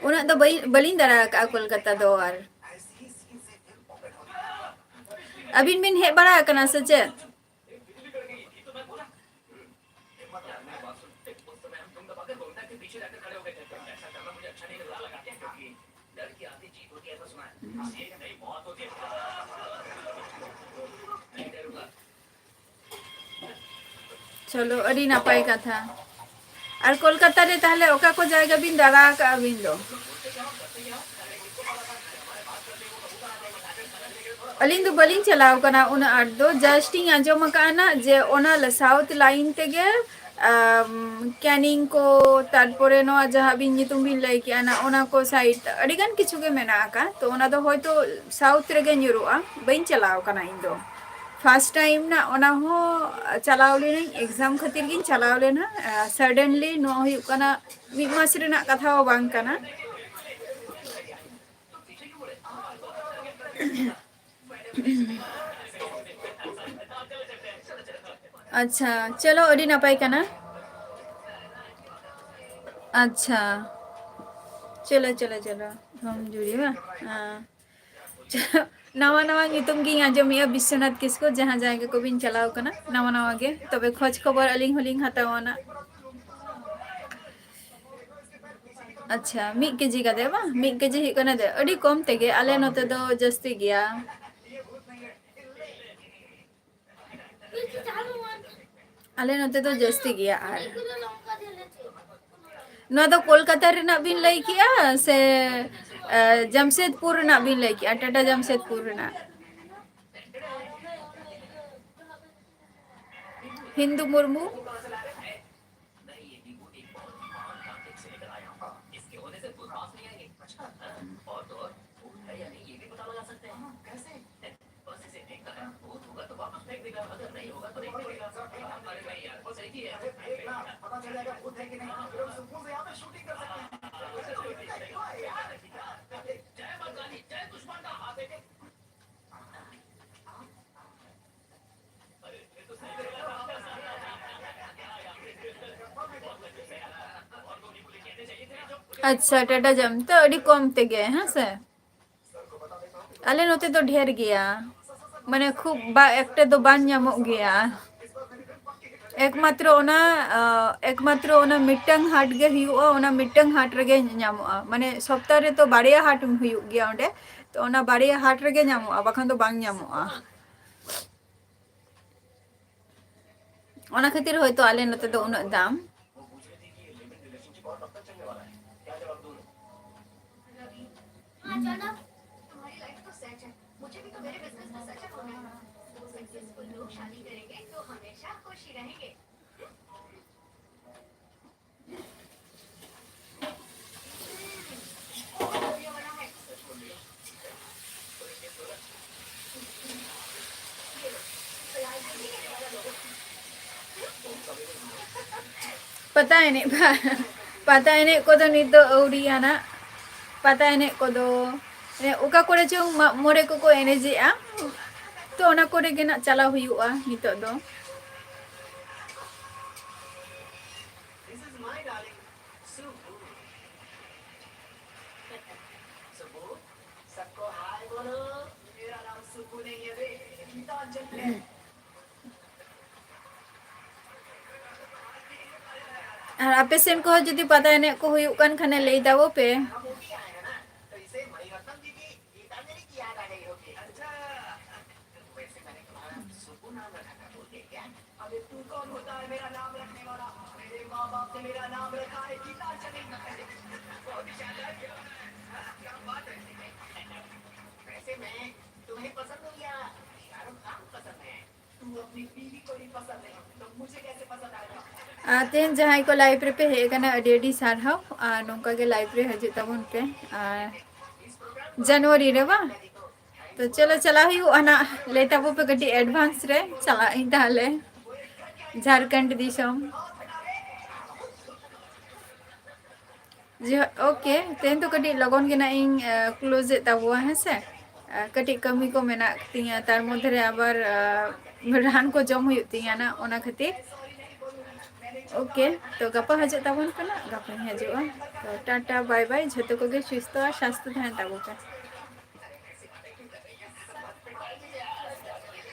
ᱩᱱᱟᱹᱜ ᱫᱚ ᱵᱟᱹᱧ, ᱵᱟᱹᱞᱤᱧ ᱫᱟᱬᱟ ᱟᱠᱟᱫᱼᱟ ᱠᱳᱞᱠᱟᱛᱟ ᱫᱚ᱾ ᱟᱨ ᱟᱹᱵᱤᱱ ᱵᱤᱱ ᱦᱮᱡ ᱵᱟᱲᱟ ᱟᱠᱟᱱᱟ ᱥᱮ ᱪᱮᱫ? ᱪᱚᱞᱚ, ᱟᱹᱰᱤ ᱱᱟᱯᱟᱭ ᱠᱟᱛᱷᱟ᱾ ᱟᱨ ᱠᱳᱞᱠᱟᱛᱟ ᱨᱮ ᱛᱟᱦᱞᱮ ᱚᱠᱟ ᱠᱚ ᱡᱟᱭᱜᱟ ᱵᱤᱱ ᱫᱟᱬᱟ ᱟᱠᱟᱫᱼᱟ ᱟᱹᱵᱤᱱ ᱫᱚ? ᱟᱹᱞᱤᱧ ᱫᱚ ᱵᱟᱹᱞᱤᱧ ᱪᱟᱞᱟᱣ ᱠᱟᱱᱟ ᱩᱱᱟᱹᱜ ᱟᱸᱴ ᱫᱚ, just ᱤᱧ ᱟᱸᱡᱚᱢ ᱟᱠᱟᱫᱼᱟ ᱱᱟᱜ ᱡᱮ ᱚᱱᱟ ᱞᱟ-, south line ᱛᱮᱜᱮ, ᱟᱢ, ᱠᱮᱱᱤᱝ ᱠᱚ, ᱛᱟᱨᱯᱚᱨᱮ ᱱᱚᱣᱟ ᱡᱟᱦᱟᱸ ᱵᱤᱱ ᱧᱩᱛᱩᱢ ᱵᱤᱱ ᱞᱟᱹᱭ ᱠᱮᱜᱼᱟ ᱱᱟᱜ, ᱚᱱᱟ ᱠᱚ side ᱟᱹᱰᱤ ᱜᱟᱱ ᱠᱤᱪᱷᱩ ᱜᱮ ᱢᱮᱱᱟᱜ ᱟᱠᱟᱫ᱾ ᱛᱚ ᱚᱱᱟ ᱫᱚ ᱦᱚᱭᱛᱳ south ᱨᱮᱜᱮ ᱧᱩᱨᱩᱜᱼᱟ, ᱵᱟᱹᱧ ᱪᱟᱞᱟᱣ ᱠᱟᱱᱟ ᱤᱧ ᱫᱚ᱾ First time ᱱᱟᱜ ᱚᱱᱟ ᱦᱚᱸ ᱪᱟᱞᱟᱣ ᱞᱮᱱᱟᱹᱧ, exam ᱠᱷᱟᱹᱛᱤᱨ ᱜᱤᱧ ᱪᱟᱞᱟᱣ ᱞᱮᱱᱟ᱾ ᱟᱨ suddenly ᱱᱚᱣᱟ ᱦᱩᱭᱩᱜ ᱠᱟᱱᱟ ᱢᱤᱫ ᱢᱟᱥ ᱨᱮᱱᱟᱜ ᱠᱟᱛᱷᱟ ᱦᱚᱸ ᱵᱟᱝ ᱠᱟᱱᱟ᱾ ᱟᱪᱪᱷᱟ, ᱪᱚᱞᱚ, ᱟᱹᱰᱤ ᱱᱟᱯᱟᱭ ᱠᱟᱱᱟ᱾ ᱟᱪᱪᱷᱟ, ᱪᱚᱞᱚ, ᱪᱚᱞᱚ, ᱪᱚᱞᱚ, ᱦᱚᱢ ᱡᱩᱲᱤ ᱵᱟ? ᱦᱮᱸ᱾ ᱱᱟᱣᱟ ᱱᱟᱣᱟ ᱧᱩᱛᱩᱢ ᱜᱤᱧ ᱟᱸᱡᱚᱢᱮᱜᱼᱟ, ᱵᱤᱥᱥᱚᱱᱟᱛᱷ ᱠᱤᱥᱠᱩ, ᱡᱟᱦᱟᱸ ᱡᱟᱭᱜᱟ ᱠᱚᱵᱤᱱ ᱪᱟᱞᱟᱣ ᱠᱟᱱᱟ, ᱱᱟᱣᱟ ᱱᱟᱣᱟ ᱜᱮ᱾ ᱛᱚᱵᱮ ᱠᱷᱚᱡᱽ ᱠᱷᱚᱵᱚᱨ ᱟᱹᱞᱤᱧ ᱦᱚᱸᱞᱤᱧ ᱦᱟᱛᱟᱣᱟ ᱱᱟᱜ᱾ ᱟᱪᱪᱷᱟ, ᱢᱤᱫ ᱠᱮᱡᱤ ᱠᱟᱛᱮ ᱵᱟᱝ? ᱢᱤᱫ ᱠᱮᱡᱤ ᱦᱩᱭᱩᱜ ᱠᱟᱱᱟ ᱫᱮ-, ᱟᱹᱰᱤ ᱠᱚᱢ ᱛᱮᱜᱮ, ᱟᱞᱮ ᱱᱚᱛᱮ ᱫᱚ ᱡᱟᱹᱥᱛᱤ ᱜᱮᱭᱟ᱾ ᱟᱞᱮ ᱱᱚᱛᱮ ᱫᱚ ᱡᱟᱹᱥᱛᱤ ᱜᱮᱭᱟ᱾ ᱟᱨ ᱱᱚᱣᱟ ᱫᱚ ᱠᱳᱞᱠᱟᱛᱟ ᱨᱮᱱᱟᱜ ᱵᱤᱱ ᱞᱟᱹᱭ ᱠᱮᱜᱼᱟ ᱥᱮ, ᱮ, ᱡᱟᱢᱥᱮᱫᱽᱯᱩᱨ ᱨᱮᱱᱟᱜ ᱵᱤᱱ ᱞᱟᱹᱭ ᱠᱮᱜᱼᱟ? ᱴᱟᱴᱟ ᱡᱟᱢᱥᱮᱫᱽᱯᱩᱨ ᱨᱮᱱᱟᱜ᱾ ᱦᱤᱱᱫᱩ ᱢᱩᱨᱢᱩ᱾ ᱟᱪᱪᱷᱟ, ᱴᱟᱴᱟ ᱡᱟᱢ ᱛᱚ ᱟᱹᱰᱤ ᱠᱚᱢ ᱛᱮᱜᱮ, ᱦᱮᱸ ᱥᱮ? ᱟᱞᱮ ᱱᱚᱛᱮ ᱫᱚ ᱰᱷᱮᱨ ᱜᱮᱭᱟ, ᱢᱟᱱᱮ ᱠᱷᱩᱵ ᱵᱟ ᱮᱠᱴᱟ ᱫᱚ ᱵᱟᱝ ᱧᱟᱢᱚᱜ ᱜᱮᱭᱟ᱾ ᱮᱠᱢᱟᱛᱨᱚ ᱚᱱᱟ, ᱟᱸ, ᱮᱠᱢᱟᱛᱨᱚ ᱚᱱᱟ ᱢᱤᱫᱴᱟᱝ ᱦᱟᱴ ᱜᱮ ᱦᱩᱭᱩᱜᱼᱟ, ᱚᱱᱟ ᱢᱤᱫᱴᱟᱝ ᱦᱟᱴ ᱨᱮᱜᱮ ᱧᱟᱢᱚᱜᱼᱟ᱾ ᱢᱟᱱᱮ ᱥᱚᱯᱛᱟᱦᱚ ᱨᱮ ᱛᱚ ᱵᱟᱨᱭᱟ ᱦᱟᱴ ᱦᱩᱭᱩᱜ ᱜᱮᱭᱟ ᱚᱸᱰᱮ, ᱛᱚ ᱚᱱᱟ ᱵᱟᱨᱭᱟ ᱦᱟᱴ ᱨᱮᱜᱮ ᱧᱟᱢᱚᱜᱼᱟ, ᱵᱟᱠᱷᱟᱱ ᱫᱚ ᱵᱟᱝ ᱧᱟᱢᱚᱜᱼᱟ᱾ ᱚᱱᱟ ᱠᱷᱟᱹᱛᱤᱨ ᱦᱚᱭᱛᱳ ᱟᱞᱮ ᱱᱚᱛᱮ ᱫᱚ ᱩᱱᱟᱹᱜ ᱫᱟᱢ᱾ ᱯᱟᱛᱟ ᱮᱱᱮᱡ ᱵᱟ-, ᱯᱟᱛᱟ ᱮᱱᱮᱡ ᱠᱚᱫᱚ ᱱᱤᱛ ᱫᱚ ᱟᱹᱣᱨᱤᱭᱟᱱᱟᱜ᱾ ᱯᱟᱛᱟ ᱮᱱᱮᱡ ᱠᱚᱫᱚ, ᱮ, ᱚᱠᱟ ᱠᱚᱨᱮ ᱪᱚᱝ ᱢᱟᱜ ᱢᱚᱬᱮ ᱠᱚᱠᱚ ᱮᱱᱮᱡᱮᱜᱼᱟ, ᱛᱚ ᱚᱱᱟ ᱠᱚᱨᱮ ᱜᱮ ᱱᱟᱜ ᱪᱟᱞᱟᱣ ᱦᱩᱭᱩᱜᱼᱟ ᱱᱤᱛᱚᱜ ᱫᱚ᱾ This is my darling, Subu. Subu, सबको हाय बोलो। मेरा नाम सुबू नहीं है बे, गीतांजलि है। ᱟᱨ ᱟᱯᱮ ᱥᱮᱱ ᱠᱚᱦᱚᱸ ᱡᱩᱫᱤ ᱯᱟᱛᱟ ᱮᱱᱮᱡ ᱠᱚ ᱦᱩᱭᱩᱜ ᱠᱟᱱ ᱠᱷᱟᱱᱮ ᱞᱟᱹᱭ ᱛᱟᱵᱚ ᱯᱮ᱾ तो इसे मणिरत्नम जी की गीतांजलि की याद आ गई होगी। अच्छा, वैसे मैंने तुम्हारा सुबू नाम रखा था, भूल गए क्या? अबे तू कौन होता है मेरा नाम रखने वाला? मेरे माँ बाप ने मेरा नाम रखा है गीतांजलि। बहुत ही शानदार किया। हाँ, क्या बात है। वैसे मैं तुम्हें पसंद हूँ या शाहरुख खान पसंद है? तू अपनी बीवी को ही पसंद नहीं, तो मुझे कैसे पसंद आएगा? ᱟᱨ ᱛᱮᱦᱮᱧ ᱡᱟᱦᱟᱸᱭ ᱠᱚ ᱞᱟᱭᱤᱵᱷ ᱨᱮᱯᱮ ᱦᱮᱡ ᱟᱠᱟᱱᱟ, ᱟᱹᱰᱤ ᱟᱹᱰᱤ ᱥᱟᱨᱦᱟᱣ᱾ ᱟᱨ ᱱᱚᱝᱠᱟ ᱜᱮ ᱞᱟᱭᱤᱵᱷ ᱨᱮ ᱦᱤᱡᱩᱜ ᱛᱟᱵᱚᱱ ᱯᱮ᱾ ᱟᱨ ᱡᱟᱱᱩᱣᱟᱨᱤ ᱨᱮ ᱵᱟᱝ? ᱛᱚ ᱪᱚᱞᱚ, ᱪᱟᱞᱟᱣ ᱦᱩᱭᱩᱜᱼᱟ ᱱᱟᱜ᱾ ᱞᱟᱹᱭ ᱛᱟᱵᱚ ᱯᱮ ᱠᱟᱹᱴᱤᱡ ᱮᱰᱵᱷᱟᱱᱥ ᱨᱮ, ᱪᱟᱞᱟᱜ ᱟᱹᱧ ᱛᱟᱦᱚᱞᱮ ᱡᱷᱟᱲᱠᱷᱚᱸᱰ ᱫᱤᱥᱚᱢ᱾ ᱡᱮ, ᱳᱠᱮ, ᱛᱮᱦᱮᱧ ᱫᱚ ᱠᱟᱹᱴᱤᱡ ᱞᱚᱜᱚᱱ ᱜᱮ ᱱᱟᱜ ᱤᱧ, ᱟ, ᱠᱞᱳᱡᱽ ᱮᱫ ᱛᱟᱵᱚᱣᱟ, ᱦᱮᱸ ᱥᱮ? ᱟ, ᱠᱟᱹᱴᱤᱡ ᱠᱟᱹᱢᱤ ᱠᱚ ᱢᱮᱱᱟᱜ ᱛᱤᱧᱟᱹ, ᱛᱟᱨ ᱢᱚᱫᱽᱫᱷᱮ ᱨᱮ ᱟᱵᱟᱨ, ᱟ, ᱨᱟᱱ ᱠᱚ ᱡᱚᱢ ᱦᱩᱭᱩᱜ ᱛᱤᱧᱟᱹ ᱱᱟᱜ, ᱚᱱᱟ ᱠᱷᱟᱹᱛᱤᱨ᱾ ᱳᱠᱮ, ᱛᱚ ᱜᱟᱯᱟ ᱦᱤᱡᱩᱜ ᱛᱟᱵᱚᱱ ᱯᱮ ᱱᱟᱜ, ᱜᱟᱯᱟᱧ ᱦᱤᱡᱩᱜᱼᱟ᱾ ᱛᱚ ᱴᱟᱴᱟ, ᱵᱟᱭ ᱵᱟᱭ, ᱡᱷᱚᱛᱚ ᱠᱚᱜᱮ ᱥᱩᱥᱛᱷᱚ ᱟᱨ ᱥᱟᱥᱛᱷᱚ ᱛᱟᱦᱮᱱ ᱛᱟᱵᱚᱱ ᱯᱮ᱾